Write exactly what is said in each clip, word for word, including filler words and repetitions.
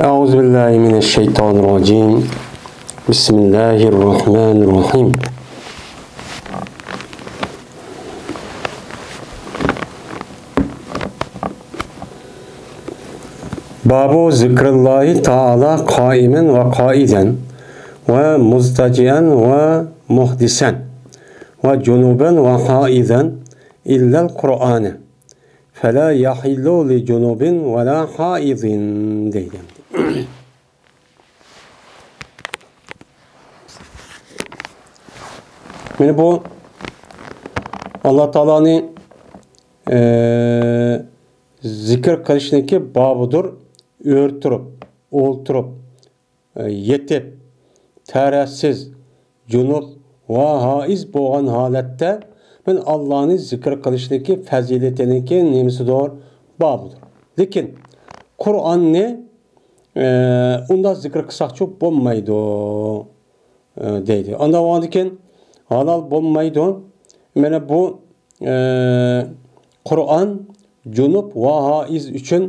أعوذ بالله من الشيطان الرجيم. بسم الله الرحمن الرحيم. باب ذكر الله تعالى قائما وقاعدا ومضطجعا ومحدثا وجنبا وحائضا إلا القرآن فلا يحل لجنب ولا حائض deydi. مانا بۇ ئاللا تائالانى، ئە، زىكىر قىلىشنىڭكى بابىدۇر. ئۆرە تۇرۇپ، ئولتۇرۇپ، ئە، يېتىپ، تەھارەتسىز، جۇنۇپ ۋە ھائىز بولغان ھالەتتە مەن ئاللانى زىكىر قىلىشنىڭكى پەزىلىتىنىڭكى نېمىسىدۇر؟ بابىدۇر. لېكىن قۇرئاننى، ئە، ئۇنداق زىكىر قىلساقچۇ بولمايدۇ، ئە، دەيدۇ. ئانداق بولغاندىكىن ھالال بولمايدۇ. مانا بۇ، ئە، قۇرئان جۇنۇپ ۋە ھائىز ئۈچۈن،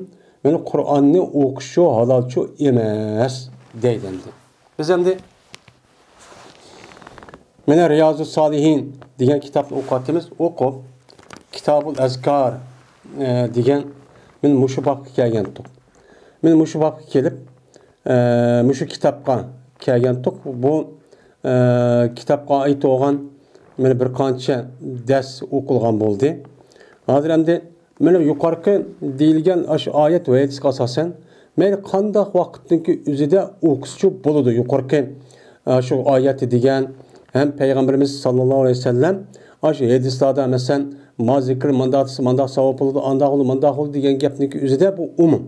مانا قۇرئاننى ئوقۇشچۇ ھالالچۇ ئەمەس دەيدۇ ئەمدى. بىز ئەمدى مانا رىيازۇ سالىھىن دېگەن كىتابنى ئوقۇۋاتىمىز. ئوقۇپ، كىتابۇل ئەزكار، ئە، دېگەن، مانا مۇشۇ بابقا كەلگەنتۇق. مانا مۇشۇ بابقا كېلىپ، ئە، مۇشۇ كىتابقا كەلگەنتۇق. بۇ، ئە، كىتابقا ئائىت بولغان مانا بىر قانچە دەرس ئوقۇلغان بولدى. ھازىر ئەمدى مانا يۇقىرىقى دېيىلگەن ئاشۇ ئايەت ۋە ھەدىسكە ئاساسەن، مەيلى قانداق ۋاقىتنىڭكى ئۆزىدە ئوقۇسىچۇ بولىدۇ. يۇقىرىقى، ئە، شۇ ئايەتتە دېگەن ھەم پەيغەمبىرىمىز ساللاللاھۇ ئەلەيھى ۋەسەللەم ئاشۇ ھەدىسلاردا، مەسىلەن، ما زىكىر مۇنداق دېسە مۇنداق ساۋاب بولىدۇ، ئانداق بولىدۇ، مۇنداق بولىدۇ دېگەن گەپنىڭكى ئۆزىدە بۇ ئومۇم.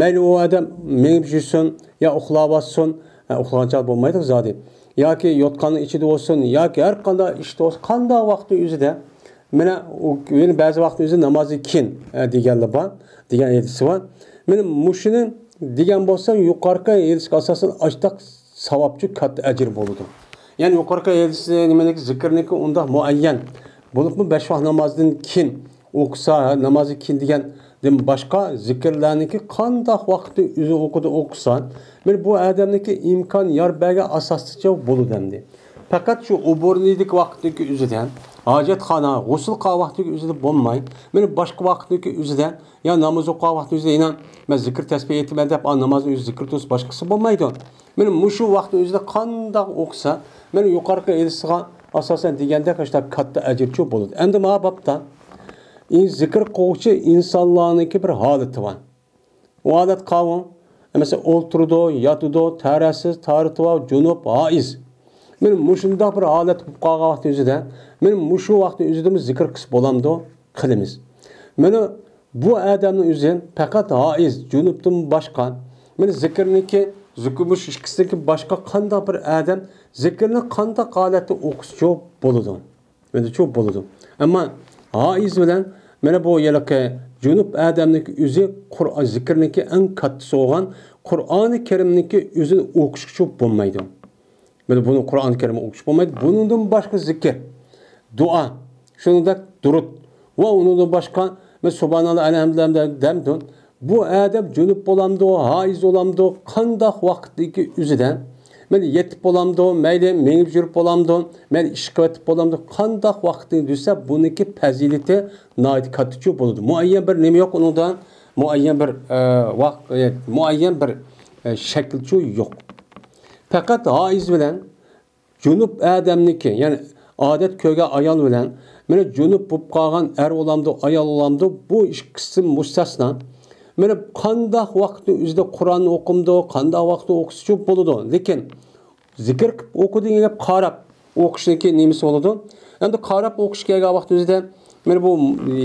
مەيلى ئۇ ئادەم مېڭىپ يۈرسۇن يا ئۇخلاۋاتسۇن، ھە، ئۇخلىغان چاغ بولمايدۇ زادى. ياكى يوتقاننىڭ ئىچىدە بولسۇن، ياكى ھەر قانداق ئىشتا بولسۇن، قانداق ۋاقىتنىڭ ئۆزىدە، مانا، ئۇ، يەنە بەزى ۋاقىتنىڭ ئۆزىدە نامازدىن كېيىن، ھە، دېگەنلەر بار، دېگەن ھەدىسى بار. مانا مۇشۇنى دېگەن بولسا، يۇقىرىقى ھەدىسكە ئاساسەن ئاشتاق ساۋابچۇ كاتتا ئەجىر بولىدۇ. يەنى يۇقىرىقى ھەدىسى نېمىنىڭكى، زىكىرنىڭكى ئۇنداق مۇئەييەن بولۇپمۇ بەش ۋاق نامازدىن كېيىن ئوقۇسا، نامازدىن كېيىن دېگەندىن باشقا زىكىرلەرنىڭكى قانداق ۋاقىتتا ئۆزى ئوقۇدى ئوقۇسا، مانا بۇ ئادەمنىڭكى ئىمكان يار بەرگەن ئاساسىچە بولىدۇ ئەمدى. پەقەت شۇ ئوبورنىدىكى ۋاقىتنىڭكى ئۆزىدە، ھاجەتخانا، غۇسۇل قىلغان ۋاقىتنىڭكى ئۆزىدە بولماي، مانا باشقا ۋاقىتنىڭكى ئۆزىدە يا ناماز ئوقۇغان ۋاقىتنىڭ ئۆزىدە يەنە مەن زىكىر تەسبىھ ئېيتىمەن دەپ، ئا، نامازنىڭ ئۆزى زىكىر تۇرسا باشقىسى بولمايدۇ. مانا مۇشۇ ۋاقىتنىڭ ئۆزىدە قانداق ئوقۇسا، مانا يۇقىرىقى ھەدىسىگە ئاساسەن دېگەندەك ئاشۇنداق كاتتا ئەجىرچۇ بولىدۇ. ئەمدى ما بابتا ئىن-، زىكىر قىلغۇچى ئىنسانلارنىڭكى بىر ھالىتى بار. ئۇ ھالەت قاۋۇ، مەسىلەن، ئولتۇرىدۇ، ياتىدۇ، تەھارەتسىز، تاھارىتى بار، جۇنۇپ، ھائىز. مانا مۇشۇنداق بىر ھالەت بولۇپ قالغان ۋاقىتنىڭ ئۆزىدە، مانا مۇشۇ ۋاقىتنىڭ ئۆزىدىمۇ زىكىر قىلسا بولامدۇ؟ قىلىمىز. مانا بۇ ئادەمنىڭ ئۆزى پەقەت ھائىز، جۇنۇپتىن باشقا، مانا زىكىرنىڭكى، زىكىر مۇشۇ ئىككىسىدىن باشقا قانداق بىر ئادەم زىكىرنى قانداق ھالەتتە ئوقۇسىچۇ بولىدۇ؟ مانا شۇ بولىدۇ. ئەمما ھائىز بىلەن مانا بۇ ھېلىقى جۇنۇپ ئادەمنىڭكى ئۆزى قۇرئان، زىكىرنىڭكى ئەڭ كاتتىسى بولغان قۇرئانى كەرىمنىڭكى ئۆزىنى ئوقۇشقىچۇ بولمايدۇ. مانا بۇنى قۇرئان كەرىم ئوقۇش بولمايدۇ. بۇنىڭدىن باشقا زىكىر، دۇئا، شۇنىڭدەك دۇرۇت ۋە ئۇنىڭدىن باشقا، مانا سۇبھاناللا، ئەلھەمدۇلىللا دەمدۇ. بۇ ئادەم جۇنۇپ بولامدۇ، ھائىز بولامدۇ، قانداق ۋاقىتتىكى ئۆزىدە، مانا يېتىپ بولامدۇ، مەيلى مېڭىپ يۈرۈپ بولامدۇ، مەيلى ئىش قىلىۋېتىپ بولامدۇ، قانداق ۋاقىتنى دېسە، بۇنىڭكى پەزىلىتى ناھايىتى كاتتىچۇ بولىدۇ. مۇئەييەن بىر نېمە يوق ئۇنىڭدا، مۇئەييەن بىر، ئە، ۋاق-، ئە، مۇئەييەن بىر، ئە، شەكىلچۇ يوق. پەقەت ھائىز بىلەن جۇنۇپ ئادەمنىڭكى، يەنى ئادەت كۆرگەن ئايال بىلەن، مانا جۇنۇپ بولۇپ قالغان ئەر بولامدۇ، ئايال بولامدۇ، بۇ ئىككىسى مۇستەسنا. مانا قانداق ۋاقىتنىڭ ئۆزىدە قۇرئاننى ئوقۇمدۇ، قانداق ۋاقىتتا ئوقۇسىچۇ بولىدۇ. لېكىن زىكىر قىلىپ ئوقۇ دېگەن گەپ قاراپ ئوقۇشنىڭكى نېمىسى بولىدۇ. ئەمدى قاراپ ئوقۇش كەلگەن ۋاقىت ئۆزىدە مانا بۇ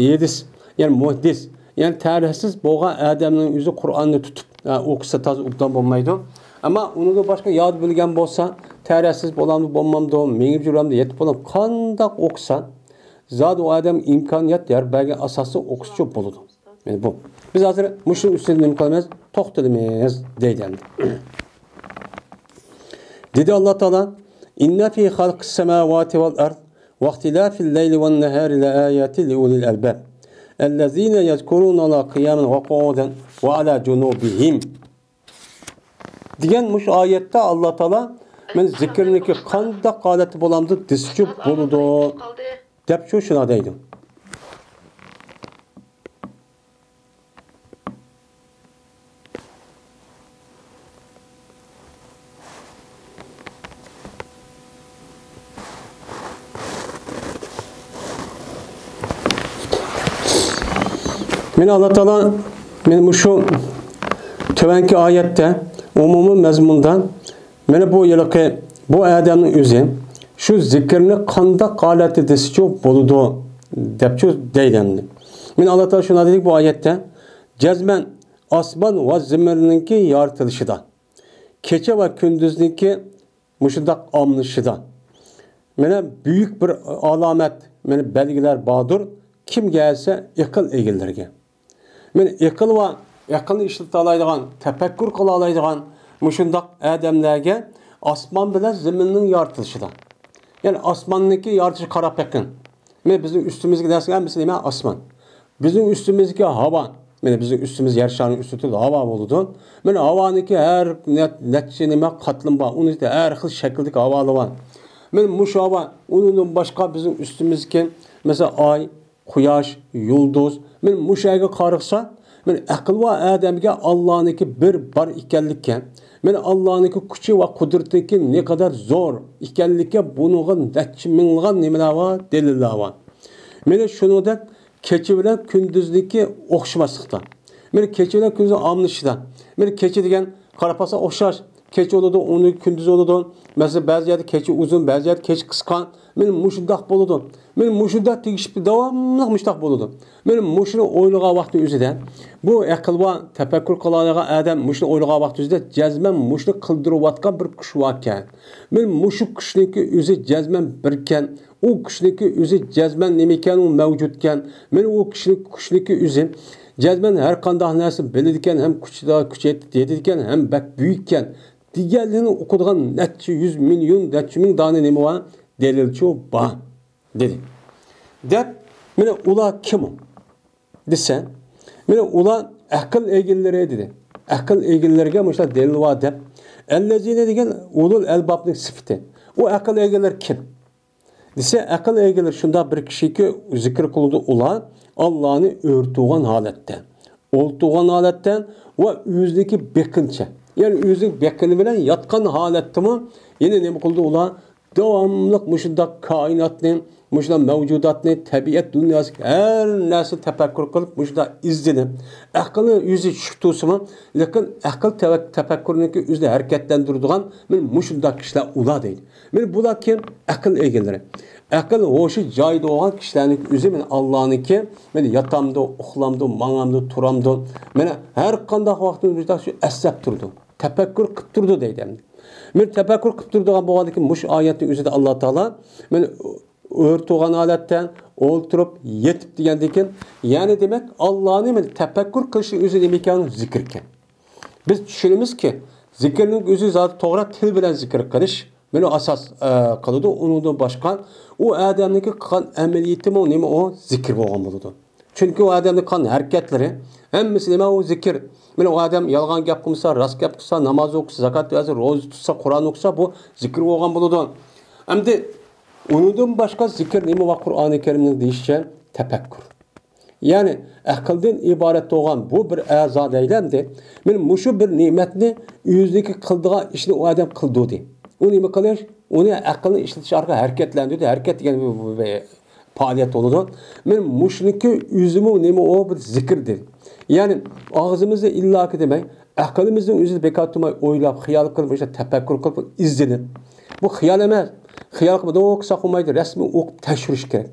ھەدىس، يەنى مۇھدىس، يەنى تەھارەتسىز بولغان ئادەمنىڭ ئۆزى قۇرئاننى تۇتۇپ، ئە، ئوقۇسا تازا ئوبدان بولمايدۇ. ئەمما ئۇنىڭدىن باشقا ياد بىلگەن بولسا، تەھارەتسىز بولامدۇ، بولمامدۇ، مېڭىپ يۈرەمدۇ، يېتىپ بولام، قانداق ئوقۇسا، زادى ئۇ ئادەم ئىمكانىيەت يار بەرگەن ئاساستا ئوقۇسىچۇ بولىدۇ. يەنى بۇ. بىز ھازىر مۇشۇنىڭ ئۈستىدە نېمە قىلىمىز؟ توختىلىمىز، دەيدۇ ئەمدى. دېدى ئاللا تائالا، إن في خلق السماوات والأرض واختلاف الليل والنهار لآيات لأولي الألباب الذين يذكرون الله قياما وقعودا وعلى جنوبهم. دېگەن مۇشۇ ئايەتتە ئاللا تائالا، مەن زىكىرنىڭكى قانداق ھالەتتە بولامدۇ دېسىچۇ بولىدۇ، دەپچۇ شۇنداق دەيدۇ. مانا ئاللا تائالا، مانا مۇشۇ تۆۋەنكى ئايەتتە، ئومۇمىي مەزمۇندا، مانا بۇ ھېلىقى، بۇ ئادەمنىڭ ئۆزى شۇ زىكىرنى قانداق ھالەتتە دېسىچۇ بولىدۇ، دەپچۇ دەيدۇ ئەمدى. مانا ئاللا تائالا شۇنداق دېدى بۇ ئايەتتە، جەزمەن ئاسمان ۋە زېمىننىڭكى يارىتىلىشىدا، كېچە ۋە كۈندۈزنىڭكى مۇشۇنداق ئالمىشىشىدا، مانا بۈيۈك بىر ئالامەت، مانا بەلگىلەر باردۇر، كىمگە دېسە ئەقىل ئىگىلىرىگە. مانا ئەقىل ۋە ئەقىلنى ئىشلىتالايدىغان، تەپەككۇر قىلالايدىغان مۇشۇنداق ئادەملەرگە ئاسمان بىلەن زېمىننىڭ يارىتىلىشىدا، يەنى ئاسماننىڭكى يارىتىلىشىغا قاراپ بېقىڭ. مانا بىزنىڭ ئۈستىمىزدىكى نەرسە ھەممىسى نېمە؟ ئاسمان. بىزنىڭ ئۈستىمىزدىكى ھاۋا، مانا بىزنىڭ ئۈستىمىز يەر شارىنىڭ ئۈستى تۇرىدۇ، ھاۋا بولىدۇ. مانا ھاۋانىڭكى ھەر نە-، نەچچە نېمە قاتلىمى بار، ئۇنىڭ ئىچىدە ھەر خىل شەكىلدىكى ھاۋالار بار. مانا مۇشۇ ھاۋا، ئۇنىڭدىن باشقا بىزنىڭ ئۈستىمىزدىكى، مەسىلەن، ئاي، قۇياش، يۇلدۇز، مانا مۇشۇ يەرگە قارىسا، مانا ئەقىل بار ئادەمگە ئاللانىڭكى بىر بار ئىكەنلىككە، مانا ئاللانىڭكى كۈچى ۋە قۇدرىتىنىڭكى نەقەدەر زور ئىكەنلىككە بۇنىڭغا نەچچە مىڭلىغان نېمىلەر بار، دەلىللەر بار. مانا شۇنىڭدەك كېچە بىلەن كۈندۈزنىڭكى ئوخشىماسلىقتا. مانا كېچە بىلەن كۈندۈز ئالمىشىشتا. مانا كېچە دېگەن قاراپ باقسا ئوخشاش. كېچە بولىدۇ، ئۇنىڭ كۈندۈز بولىدۇ. مەسىلەن، بەزى يەردە كېچە ئۇزۇن، بەزى يەردە كېچە قىسقا. مانا مۇشۇنداق بولىدۇ. مانا مۇشۇنداق تېگىشىپ داۋاملىق مۇشۇنداق بولىدۇ. مانا مۇشۇنى ئويلىغان ۋاقتى ئۆزىدە، بۇ ئەقىل بار، تەپەككۇر قىلالايدىغان ئادەم مۇشۇنى ئويلىغان ۋاقتى ئۆزىدە جەزمەن مۇشۇنى قىلدۇرۇۋاتقان بىر كۈچ باركەن. مانا مۇشۇ كۈچنىڭكى ئۆزى جەزمەن بىركەن. ئۇ كۈچنىڭكى ئۆزى جەزمەن نېمىكەن، ئۇ مەۋجۇتكەن. مانا ئۇ كۈچنىڭ، كۈچنىڭكى ئۆزى جەزمەن ھەر قانداق نەرسە بىلىدىكەن، ھەم كۈچ، كۈچەيتىدىكەن، ھەم بەك بۈيۈككەن دېگەنلىرىنى ئوقۇيدىغان نەچچە يۈز مىليون، نەچچە مىڭ دانە نېمە بار؟ دەلىلچۇ بار، دېدى. دەپ، مانا ئۇلار كىم ئۇ؟ دېسە، مانا ئۇلار ئەقىل ئىگىلىرى دېدى. ئەقىل ئىگىلىرىگە مۇشۇنداق دەلىل بار دەپ. ئەللەزىنە دېگەن ئۇلۇل ئەلبابنىڭ سۈپىتى. ئۇ ئەقىل ئىگىلىرى كىم؟ دېسە، ئەقىل ئىگىلىرى شۇنداق بىر كىشىكى، زىكىر قىلىدۇ ئۇلار، ئاللانى ئۆرتۇغان ھالەتتە، ئولتۇرغان ھالەتتە ۋە ئۆزىنىڭكى بېقىنچە، يەنى ئۆزىنىڭ بېقىنى بىلەن ياتقان ھالەتتىمۇ يەنە نېمە قىلىدۇ ئۇلار؟ داۋاملىق مۇشۇنداق كائىناتنى، مۇشۇنداق مەۋجۇداتنى، تەبىئەت دۇنياسىدىكى ھەر نەرسىنى تەپەككۇر قىلىپ، مۇشۇنداق ئىزدىنىپ، ئەقىلى ئۆزى چۈشۈپ تۇرسىمۇ، لېكىن ئەقىل تەۋە-، تەپەككۇرنىڭكى ئۆزىنى ھەرىكەتلەندۈرىدىغان، مانا مۇشۇنداق كىشىلەر ئۇلار دەيدۇ. مانا بۇلار كىم؟ ئەقىل ئىگىلىرى. ئەقىل ھوشى جايىدا بولغان كىشىلەرنىڭكى ئۆزى، مانا ئاللانىڭكى، مانا ياتامدۇ، ئۇخلامدۇ، ماڭامدۇ، تۇرامدۇ، مانا ھەر قانداق ۋاقىتتا مۇشۇنداق شۇ ئەسلەپ تۇرىدۇ. تەپەككۇر قىلىپ تۇرىدۇ دەيدۇ ئەمدى. مانا تەپەككۇر قىلىپ تۇرىدىغان بولغاندىكىن مۇشۇ ئايەتنىڭ ئۆزىدە ئاللا تائالا، مانا ئۆرتۇغان ھالەتتە، ئولتۇرۇپ، يېتىپ دېگەندىكىن، يەنى دېمەك، ئاللانى مانا تەپەككۇر قىلىشنىڭ ئۆزى نېمە ئىكەن؟ زىكىر ئىكەن. بىز چۈشىنىمىزكى، زىكىرنىڭ ئۆزى زادى توغرا تىل بىلەن زىكىر قىلىش، مانا ئاساس، ئە، قىلىدۇ. ئۇنىڭدىن باشقا، ئۇ ئادەمنىڭكى قىلغان ئەمەلىيىتىمۇ نېمە ئۇ؟ زىكىر بولغان بولىدۇ. چۈنكى ئۇ ئادەمنىڭ قىلغان ھەرىكەتلىرى، ھەممىسى نېمە ئۇ؟ زىكىر. مانا ئۇ ئادەم يالغان گەپ قىلمىسا، راست گەپ قىلسا، ناماز ئوقۇسا، زاكات بەرسە، روزا تۇتسا، قۇرئان ئوقۇسا، بۇ زىكىر بولغان بولىدۇ. ئەمدى ئۇنىڭدىن باشقا زىكىر نېمە بار قۇرئانى كەرىمنىڭ دېيىشىچە؟ تەپەككۇر. يەنى ئەقىلدىن ئىبارەت بولغان بۇ بىر ئەزا دەيلەمدى. مانا مۇشۇ بىر نېمەتنى ئۆزىنىڭكى قىلىدىغان ئىشنى ئۇ ئادەم قىلدۇردى. ئۇ نېمە قىلىش؟ ئۇنى ئەقىلنى ئىشلىتىش ئارقىلىق ھەرىكەتلەندۈردى. ھەرىكەت دېگەن بۇ، بۇ، بۇ پائالىيەت بولىدۇ. مانا مۇشۇنىڭكى ئۆزىمۇ نېمە ئۇ؟ بىر زىكىر دېدى. يەنى ئاغزىمىزدا ئىللاكى دېمەي، ئەقلىمىزنىڭ ئۆزىدە بېكار تۇرماي ئويلاپ، خىيال قىلىپ، ئىشلەپ، تەپەككۇر قىلىپ، ئىزدىنىپ. بۇ خىيال ئەمەس. خىيال قىلىپ مۇنداق قىلساق بولمايدۇ، رەسمىي ئوقۇپ تەكشۈرۈش كېرەك.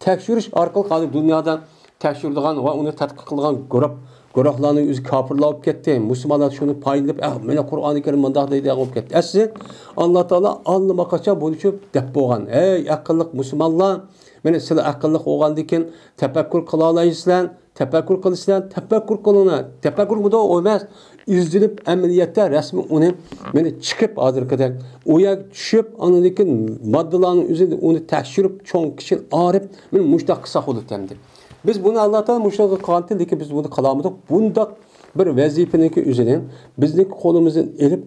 تەكشۈرۈش ئارقىلىق ھازىر دۇنيادا تەكشۈرىدىغان ۋە ئۇنى تەتقىق قىلىدىغان گۇرۇھ، گۇرۇھلارنىڭ ئۆزى كاپىرلار بولۇپ كەتتى. مۇسۇلمانلار شۇنى پايدىلىنىپ، ئەھ، مانا قۇرئانى كەرىم مۇنداق دەيدىغان بولۇپ كەتتى. ئەسلى ئاللا تائالا ئاللىماقاچان بۇنى شۇ دەپ بولغان. ھەي ئەقىللىق مۇسۇلمانلار، مانا سىلەر ئەقىللىق بولغاندىكىن تەپەككۇر قىلالايسىلەر، تەپەككۇر قىلىسىلەر، تەپەككۇر قىلىڭلار. تەپەككۇر بۇدا ئۇ ئەمەس. ئىزدىنىپ ئەمەلىيەتتە رەسمىي ئۇنى، مانا چىقىپ ھازىرقىدەك ئۇ يەرگە چۈشۈپ، ئاندىن كېيىن ماددىلارنىڭ ئۆزىنى ئۇنى تەكشۈرۈپ، چوڭ كىچىكىنى ئايرىپ، مانا مۇشۇنداق قىلساق بولىدىكەن دەپ. بىز بۇنى ئاللا تائالا مۇشۇنداق قىلغانتى، لېكىن بىز بۇنى قىلالمىدۇق. بۇنداق بىر ۋەزىپىنىڭكى ئۆزىنى بىزنىڭ قولىمىزدىن ئېلىپ،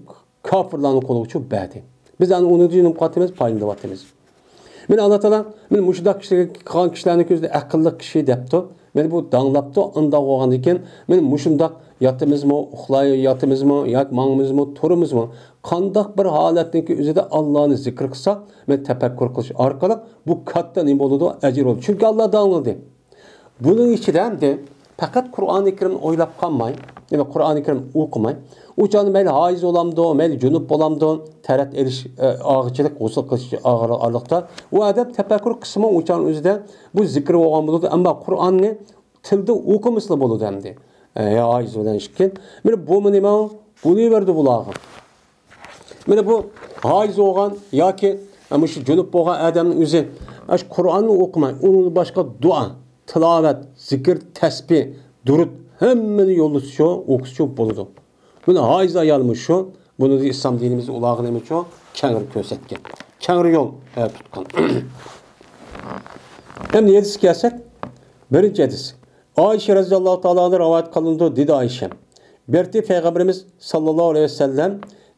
كاپىرلارنىڭ قولىغىچۇ بەردى. بىز ئەنە ئۇنى جىنىپ قاتىمىز، پايدىلىنىۋاتىمىز. مېنى ئاللا تائالا، مېنى مۇشۇنداق كىشىلەرگە قىلغان كىشىلەرنىڭكى ئۆزىدە ئەقىللىق كىشى دەپتۇ. مېنى بۇ داڭلاپتۇ، ئانداق بولغاندىن كېيىن، مېنى مۇشۇنداق ياتىمىزمۇ، ئۇخلاي ياتىمىزمۇ ياكى ماڭىمىزمۇ، تۇرىمىزمۇ، قانداق بىر ھالەتنىڭكى ئۆزىدە ئاللانى زىكىر قىلساق، مېنى تەپەككۇر قىلىش ئارقىلىق بۇ كاتتا نېمە بولىدۇ؟ ئەجىر بولىدۇ. چۈنكى ئاللا داڭلىدى. بۇنىڭ ئىچىدە ئەمدى پەقەت قۇرئانى كەرىمنى ئويلاپ قالماي، يەنى قۇرئانى كەرىم ئوقۇماي، ئۇ چاغدا مەيلى ھايز بولامدۇ، مەيلى جۇنۇپ بولامدۇ، تەرەت ئېلىش، ئە، ئاغىچىلىق، غۇسۇل قىلىش ئارىلىقتا ئۇ ئادەم تەپەككۇر قىسمى ئۇ چاغنىڭ ئۆزىدە بۇ زىكىر بولغان بولىدۇ، ئەمما قۇرئاننى تىلدا ئوقۇمىسىلا بولىدۇ ئەمدى. ئە، يا ھايز بىلەن ئىككىن. مانا بۇمۇ نېمە؟ بۇنى بەردى بۇلارغا. مانا بۇ ھايز بولغان ياكى مۇشۇ جۇنۇپ بولغان ئادەمنىڭ ئۆزى ئاشۇ قۇرئاننى ئوقۇماي، ئۇنىڭدىن باشقا دۇئا، تىلاۋەت، زىكىر، تەسبىھ، دۇرۇت، ھەممىنى يوللىسا شۇ، ئوقۇسا شۇ بولىدۇ. بۇنى ھايز ئايالمۇ شۇ، بۇنى ئىسلام دىنىمىز ئۇلارغا نېمە ئۈچۈن؟ كەڭرى كۆرسەتكەن. كەڭرى يول، ئە، تۇتقان. ئەمدى ھەدىسكە كەلسەك، بىرىنچى ھەدىس. ئائىشە رەزىياللاھۇ تائالا ئانھا رىۋايەت قىلىنىدۇ، دېدى ئائىشە. بىر قېتى پەيغەمبىرىمىز ساللاللاھۇ ئەلەيھى ۋەسەللەم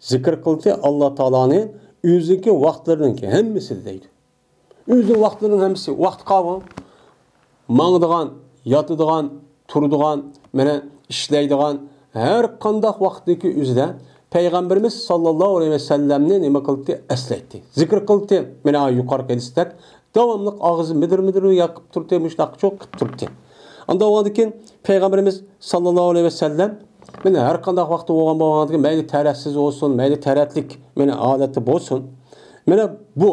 زىكىر قىلدى، ئاللا تائالانى ئۆزىنىڭكى ۋاقىتلىرىنىڭكى ھەممىسىدە دەيدۇ. ئۆزىنىڭ ۋاقىتلىرىنىڭ ھەممىسى، ۋاقتى قاۋۇ. ماڭىدىغان، ياتىدىغان، تۇرىدىغان، مانا ئىشلەيدىغان ھەر قانداق ۋاقىتنىڭكى ئۆزىدە پەيغەمبىرىمىز ساللاللاھۇ ئەلەيھى ۋەسەللەمنى نېمە قىلدى؟ ئەسلەيتتى. زىكىر قىلدى. مانا يۇقىرىقى ھەدىستەك داۋاملىق ئاغزى مىدىر-مىدىر ياقىپ تۇردى، مۇشۇنداق چوق قىپ تۇردى. ئاندىن ئۇنىڭدىن كېيىن پەيغەمبىرىمىز ساللاللاھۇ ئەلەيھى ۋەسەللەم مانا ھەر قانداق ۋاقىتتا بولغان، بولغاندىكىن مەيلى تەرەتسىز بولسۇن، مەيلى تەرەتلىك مانا ھالەتتە بولسۇن. مانا بۇ،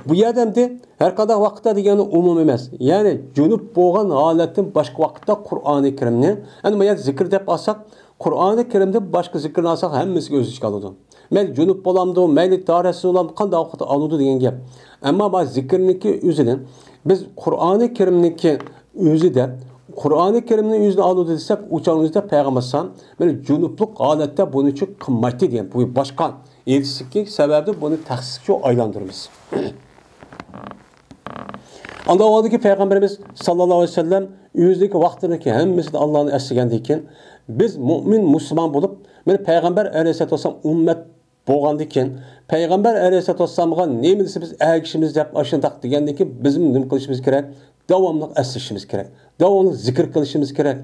بۇ يەردە ئەمدى ھەر قانداق ۋاقىتتا دېگەننى ئومۇم ئەمەس. يەنى جۇنۇپ بولغان ھالەتتىن باشقا ۋاقىتتا قۇرئانى كەرىمنى، ئەمدى بۇ يەردە زىكىر دەپ ئالساق، قۇرئانى كەرىمدىن باشقا زىكىرنى ئالساق ھەممىسىگە ئۆز ئىچىگە ئالىدۇ. مەيلى جۇنۇپ بولامدۇ، مەيلى تاھارەتسىز بولامدۇ، قانداق ۋاقىتتا ئالىدۇ دېگەن گەپ. ئەمما بۇ زىكىرنىڭكى ئۆزىدىن بىز قۇرئانى كەرىمنىڭكى ئۆزىدە، قۇرئانى كەرىمنىڭ ئۆزىنى ئالىدۇ دېسەك، ئۇ چاغنىڭ ئۆزىدە پەيغەمبەر ئەلەيھىسسالام مانا جۇنۇپلۇق ھالەتتە بۇنى چۈ قىلمايتتى دېگەن. بۇ باشقا ھەدىستىكى سەۋەبتىن بۇنى تەخسىسكە ئايلاندۇرىمىز. ئاندىن ئۇنىڭدىن كېيىن پەيغەمبىرىمىز ساللاللاھۇ ئەلەيھى ۋەسەللەم ئۆزىدىكى ۋاقتىدىكى ھەممىسىدە ئاللانى ئەسلىگەندىن كېيىن، بىز مۆمىن مۇسۇلمان بولۇپ، مانا پەيغەمبەر ئەلەيھىسسالاتۇ ۋەسسالام ئۈممەت بولغاندىن كېيىن، پەيغەمبەر ئەلەيھىسسالاتۇ ۋەسسالامغا نېمە دېسە بىز ئەگىشىمىز دەپ ئاشۇنداق دېگەندىن كېيىن، بىزمۇ نېمە قىلىشىمىز كېرەك؟ داۋاملىق ئەسلىشىمىز كېرەك. داۋاملىق زىكىر قىلىشىمىز كېرەك.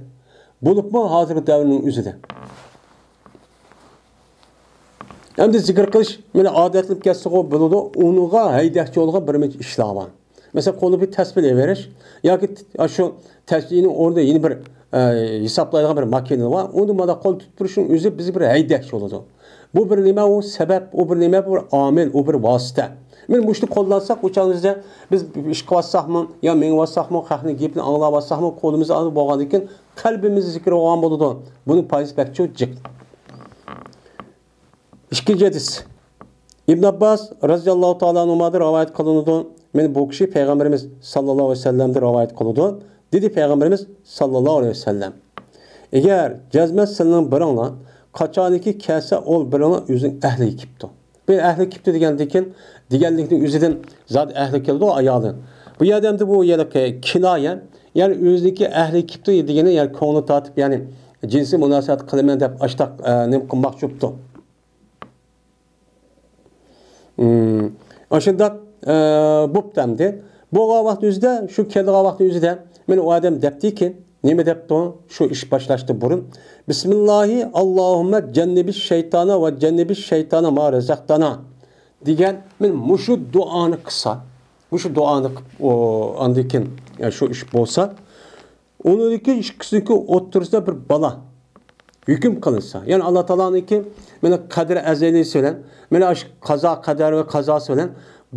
بولۇپمۇ ھازىرقى دەۋرنىڭ ئۆزىدە. ئەمدى زىكىر قىلىش مانا ئادەتلىنىپ كەتسىغۇ بولىدۇ، ئۇنىڭغا ھەيدەكچى بولغان بىر نەچچە ئىشلار بار. مەسىلەن، قولىغا بىر تەسبىھ ئېلىۋېرىش ياكى ت-، شۇ تەسبىھنىڭ ئورنىدا يەنە بىر، ئە، ھېسابلايدىغان بىر ماكىنا بار. ئۇنى مانا قول تۇتۇپ تۇرۇشنىڭ ئۆزى بىزگە بىر ھەيدەكچى بولىدۇ. بۇ بىر نېمە؟ ئۇ سەۋەب، ئۇ بىر نېمە؟ بۇ بىر ئامىل، ئۇ بىر ۋاسىتە. مانا مۇشۇنى قوللانساق، ئۇ چاغدا بىز ئىش قىلىۋاتساقمۇ يا مېڭىۋاتساقمۇ، خەقنىڭ گېپىنى ئاڭلاۋاتساقمۇ، قولىمىز بولغاندىن كېيىن قەلبىمىز زىكىر بولغان بولىدۇ. بۇنىڭ پايدىسى بەك چوڭ جىق. ئىككىنچى ھەدىس. ئىبن ئابباس رەزىياللاھۇ تائالا ئەنھۇمادىن رىۋايەت قىلىنىدۇ. مانا بۇ كىشى پەيغەمبىرىمىز ساللاللاھۇ ئەلەيھى ۋەسەللەمدىن رىۋايەت قىلىدۇ. دېدى پەيغەمبىرىمىز ساللاللاھۇ ئەلەيھى ۋەسەللەم، ئەگەر جەزمەن سىلىنىڭ بىرىڭلار قاچانكى كەلسە ئول بىرىڭلار ئۆزىنىڭ ئەھلىگە كېپتۇ. بۇ ئەھلىگە كېپتۇ دېگەندىكىن، دېگەنلىكنىڭ ئۆزىدىن زادى ئەھلىگە كېلىدۇ ئايالى. بۇ يەردە ئەمدى بۇ يەنە كىنايە، يەنى ئۆزىنىڭكى ئەھلىگە كېپتۇ دېگىنى، يەنى كۆڭلى تارتىپ، يەنى جىنسىي مۇناسىۋەت قىلىمەن دەپ ئاشتاق، ئە، نېمە قىلماقچى بوپتۇ. مم. ئاشۇنداق، ئە، بوپتۇ ئەمدى. بولغان ۋاقىت ئۆزىدە، شۇ كېلىدىغان ۋاقىت ئۆزىدە، مانا ئۇ ئادەم دەپتىكىن، نېمە دەپتۇ؟ شۇ ئىش باشلاشتىن بۇرۇن، بىسمىللاھى، ئاللاھۇممە جەننىبىش شەيتانە ۋە جەننىبىش شەيتانە ما رەزەقتانا دېگەن، مانا مۇشۇ دۇئانى قىلسا، مۇشۇ دۇئانى قىلىپ، ئۇ، ئاندىن كېيىن، يا، شۇ ئىش بولسا، ئۇنىڭدىكى ئىككىسىنىڭكى ئوتتۇرىسىدا بىر بالا ھۆكۈم قىلىنسا، يەنى ئاللا تائالانىڭكى مانا قەدرى ئەزەلىيسى بىلەن، مانا ئاشۇ قازا قەدەر ۋە قازاسى بىلەن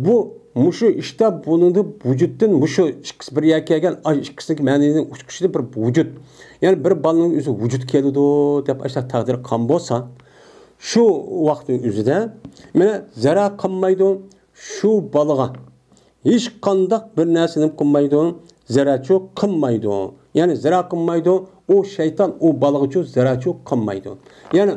بۇ مۇشۇ ئىشتا بۇنىڭدا ۋۇجۇدتىن مۇشۇ ئىككىسى بىر يەرگە كەلگەن، ئاشۇ ئىككىسىنىڭكى مەنىنىڭ ئۇچقۇچىدا بىر ۋۇجۇد، يەنى بىر بالىنىڭ ئۆزى ۋۇجۇدقا كېلىدۇ دەپ ئاشۇنداق تەقدىر قىلغان بولسا، شۇ ۋاقىتنىڭ ئۆزىدە مانا زەرەر قىلمايدۇ شۇ بالىغا. ھېچقانداق بىر نەرسىنى قىلمايدۇ، زەرەرچۇ قىلمايدۇ. يەنى زەرەر قىلمايدۇ، ئۇ شەيتان ئۇ بالىغىچۇ زەرەرچۇ قىلمايدۇ. يەنى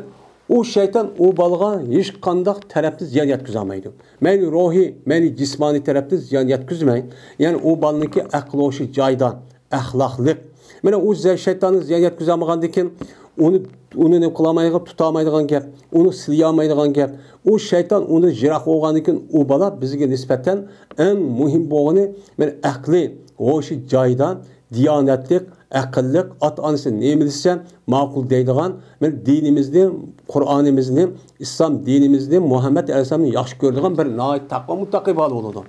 ئۇ شەيتان ئۇ بالىغا ھېچقانداق تەرەپتىن زىيان يەتكۈزەلمەيدۇ. مەيلى روھىي، مەيلى جىسمانىي تەرەپتىن زىيان يەتكۈزمەي، يەنى ئۇ بالىنىڭكى ئەقلى ھوشى جايىدا، ئەخلاقلىق، مانا ئۇ زە-، شەيتاننىڭ زىيان يەتكۈزەلمىگەندىن كېيىن ئۇنى، ئۇنى نېمە قىلالمايدىغان، تۇتالمايدىغان گەپ، ئۇنى سىلىيالمايدىغان گەپ. ئۇ شەيتان ئۇنى يىراق بولغاندىن كېيىن ئۇ بالا بىزگە نىسبەتەن ئەڭ مۇھىم بولغىنى، مانا ئەقلى، ھوشى جايىدا، دىيانەتلىك، ئەقىللىق، ئاتا-ئانىسى نېمە دېسە ماقۇل دەيدىغان، مانا دىنىمىزنى، قۇرئانىمىزنى، ئىسلام دىنىمىزنى، مۇھەممەد ئەلەيھىسسالامنى ياخشى كۆرىدىغان بىر ناھايىتى تەقۋا مۇتتەقىي بالا بولىدۇ.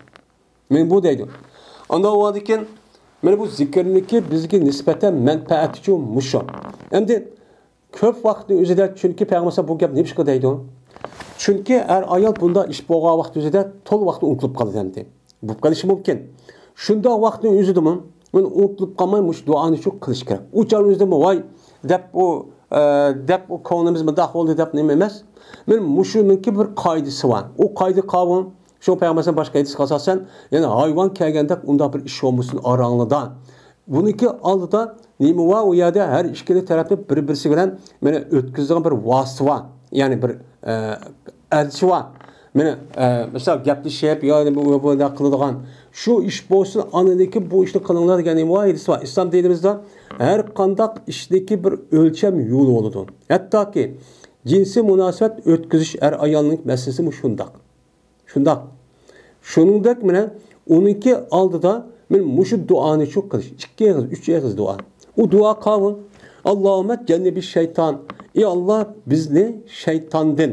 مانا بۇ دەيدۇ. ئاندىن بولغاندىكىن، مانا بۇ زىكىرنىڭكى بىزگە نىسبەتەن مەنپەئەتىچۇ مۇشۇ. ئەمدى كۆپ ۋاقىتنىڭ ئۆزىدە، چۈنكى پەيغەمبەر بۇ گەپنى نېمىشقا دەيدۇ؟ چۈنكى ئەر ئايال بۇنداق ئىش بولغان ۋاقىت ئۆزىدە تولا ۋاقىتنى ئۇنتۇلۇپ قالىدۇ ئەمدى. بولۇپ قېلىشى مۇمكىن. شۇنداق ۋاقىتنىڭ ئۆزىدىمۇ، مانا ئۇنتۇلۇپ قالماي مۇشۇ دۇئانى شۇ قىلىش كېرەك. ئۇ چاغنىڭ ئۆزىدىمۇ ۋاي دەپ ئۇ، ئە، دەپ ئۇ كۆڭلىمىز مۇنداق بولدى دەپ نېمە ئەمەس. مانا مۇشۇنىڭكى بىر قائىدىسى بار. ئۇ قائىدە قاۋۇن شۇ پەيغەمبەر باشقا ھەدىسكە ئاساسەن، يەنى ھايۋان كەلگەندەك ئۇنداق بىر ئىش بولمىسۇن ئاراڭلىدا. بۇنىڭكى ئالدىدا نېمە بار؟ ئۇ يەردە ھەر ئىككىلا تەرەپنى بىر-بىرسى بىلەن مانا ئۆتكۈزىدىغان بىر ۋاسىتە بار. يەنى بىر، ئە، ئەلچى بار. مانا، ئە، مىسال گەپلىشىپ، يا بۇ، بۇ، بۇنداق قىلىدىغان. شۇ ئىش بولسۇن، ئاندىن كېيىن بۇ ئىشنى قىلىڭلار دېگەن نېمە بار؟ ھەدىس بار. ئىسلام دىنىمىزدا ھەر قانداق ئىشنىڭكى بىر ئۆلچەم يولى بولىدۇ. ھەتتاكى جىنسىي مۇناسىۋەت ئۆتكۈزۈش ئەر-ئايالنىڭ مەسىلىسىمۇ شۇنداق. شۇنداق. شۇنىڭدەك مانا ئۇنىڭكى ئالدىدا مانا مۇشۇ دۇئانى شۇ قىلىش. ئىككى ئېغىز، ئۈچ ئېغىز دۇئا. ئۇ دۇئا قاۋۇل. ئاللاھۇممە جەننىبى شەيتان. ئى ئاللا، بىزنى شەيتاندىن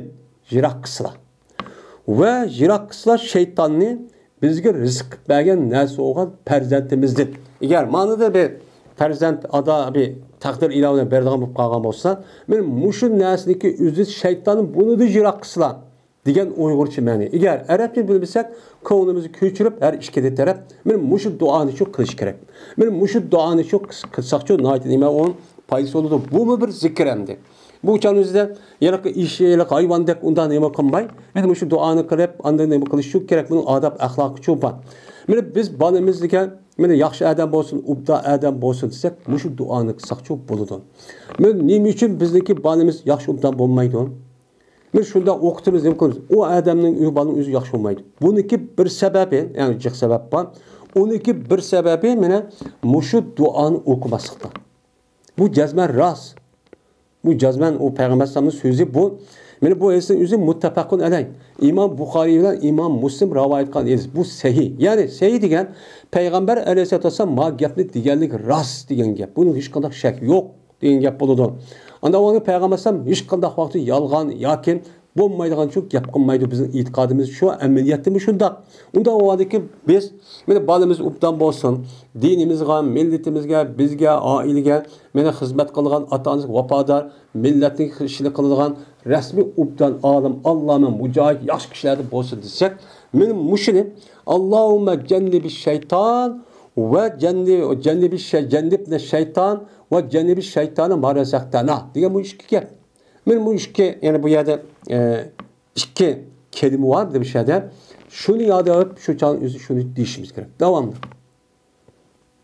يىراق قىلسىلا. ۋە يىراق قىلسىلا شەيتاننى بىزگە رىزىق قىلىپ بەرگەن نەرسە بولغان پەرزەنتىمىزدىن. ئەگەر مانا بىر پەرزەنت ئادا بىر تەقدىر ئىلاھىدىن بېرىدىغان بولۇپ قالغان بولسا، مانا مۇشۇ نەرسىنىڭكى ئۆزى شەيتاننى بۇنىدىن يىراق قىلسىلا. دېگەن ئۇيغۇرچە مەنى. ئەگەر ئەرەبچە بىلمىسەك، كۆڭلىمىزنى كۆچۈرۈپ، ھەر ئىككىلا تەرەپ، مانا مۇشۇ دۇئانى شۇ قىلىش كېرەك. مانا مۇشۇ دۇئانى شۇ قىس-، قىلساقچۇ، ناھايىتى نېمە ئۇ پايدىسى بولىدۇ. بۇمۇ بىر زىكىر ئەمدى. بۇ چاغنىڭ ئۆزىدە ھېلىقى ئىش، ھېلىقى ھايۋاندەك ئۇنداق نېمە قىلماي، مانا مۇشۇ دۇئانى قىلىپ، ئاندىن نېمە قىلىش شۇ كېرەك. بۇنىڭ ئاداب ئەخلاقى شۇ بار. مانا بىز بالىمىزگە، مانا ياخشى ئادەم بولسۇن، ئوبدان ئادەم بولسۇن دېسەك، مۇشۇ دۇئانى قىلساقچۇ بولىدۇ. مانا نېمە ئۈچۈن بىزنىڭكى بالىمىز ياخشى ئوبدان بولمايدۇ؟ بىز شۇنداق ئوقۇتىمىز، نېمە قىلىمىز؟ ئۇ ئادەمنىڭ ئۆزى، بالىنىڭ ئۆزى ياخشى بولمايدۇ. بۇنىڭكى بىر سەۋەبى، يەنى جىق سەۋەب بار. ئۇنىڭكى بىر سەۋەبى مانا مۇشۇ دۇئانى ئوقۇماسلىقتا. بۇ جەزمەن راست. بۇ جەزمەن ئۇ پەيغەمبەر ئەلەيھىسسالامنىڭ سۆزى بۇ. مانا بۇ ھەدىسنىڭ ئۆزى مۇتتەپەقۇن ئەلەي. ئىمام بۇخارىي بىلەن ئىمام مۇسلىم رىۋايەت قىلغان ھەدىس. بۇ سەھىھ. يەنى سەھىھ دېگەن پەيغەمبەر ئەلەيھىسسالاتۇ ۋەسسالام ما گەپنى دېگەنلىك راست دېگەن گەپ. بۇنىڭ ھېچقانداق شەك يوق. دېگەن گەپ بولىدۇ. ئاندىن ئۇنى پەيغەمبەر ئەلەيھىسسالام ھېچقانداق ۋاقىتتا يالغان ياكى بولمايدىغان چۈشۈپ گەپ قىلمايدۇ. بىزنىڭ ئېتىقادىمىز شۇ، ئەمەلىيەتتىمۇ شۇنداق. ئۇنداق بولغاندىكىن بىز، مانا بالىمىز ئوبدان بولسۇن، دىنىمىزغا، مىللىتىمىزگە، بىزگە، ئائىلىگە، مانا خىزمەت قىلىدىغان، ئاتا-ئانىسىغا ۋاپادار، مىللەتنىڭ ئىشىنى قىلىدىغان رەسمىي ئوبدان، ئالىم، ئاللاما، مۇجاھىد، ياخشى كىشىلەردىن بولسۇن دېسەك، مانا مۇشۇنى، ئاللاھۇممە جەننىبى شەيتان ۋە جەننىبى، جەننىبى شەي-، جەننىبنە شەيتان ۋە جەننىبى شەيتانە ما رەزەقتەنا دېگەن بۇ ئىككى گەپ. مانا بۇ ئىككى، يەنى بۇ يەردە، ئە، ئىككى كەلىمە بار بىر شەيدە. شۇنى ياد ئېلىپ، شۇ چاغنىڭ ئۆزى شۇنى دېيىشىمىز كېرەك. داۋاملىق.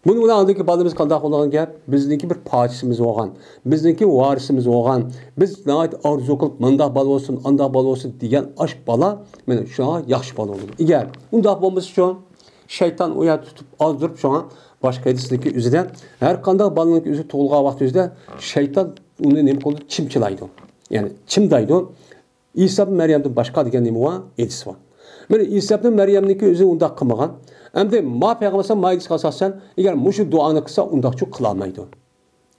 بۇنىڭ بىلەن ئاندىكى بالىمىز قانداق بولىدىغان گەپ؟ بىزنىڭكى بىر پادىشىمىز بولغان، بىزنىڭكى ۋارىسىمىز بولغان، بىز ناھايىتى ئارزۇ قىلىپ، مۇنداق بالا بولسۇن، ئانداق بالا بولسۇن دېگەن ئاش بالا، مانا شۇڭا ياخشى بالا بولىدۇ. ئەگەر ئۇنداق بولمىسىچۇ، شەيتان ئۇ يەردە تۇتۇپ ئازدۇرۇپ، شۇڭا باشقا ھەدىسنىڭكى ئۆزىدە ھەر قانداق بالىنىڭكى ئۆزى تۇغۇلغان ۋاقتى ئۆزىدە شەيتان ئۇنى نېمە قىلىدۇ؟ چىمچىلايدۇ. يەنى چىمدايدۇ. ئىسا ئىبن مەريەمدىن باشقا دېگەن نېمە بار؟ ھەدىس بار. مانا ئىسا ئىبن مەريەمنىڭكى ئۆزى ئۇنداق قىلمىغان. ئەمدى ما پەيغەمبەر ما ھەدىسكە ئاساسەن، ئەگەر مۇشۇ دۇئانى قىلسا، ئۇنداقچۇ قىلالمايدۇ.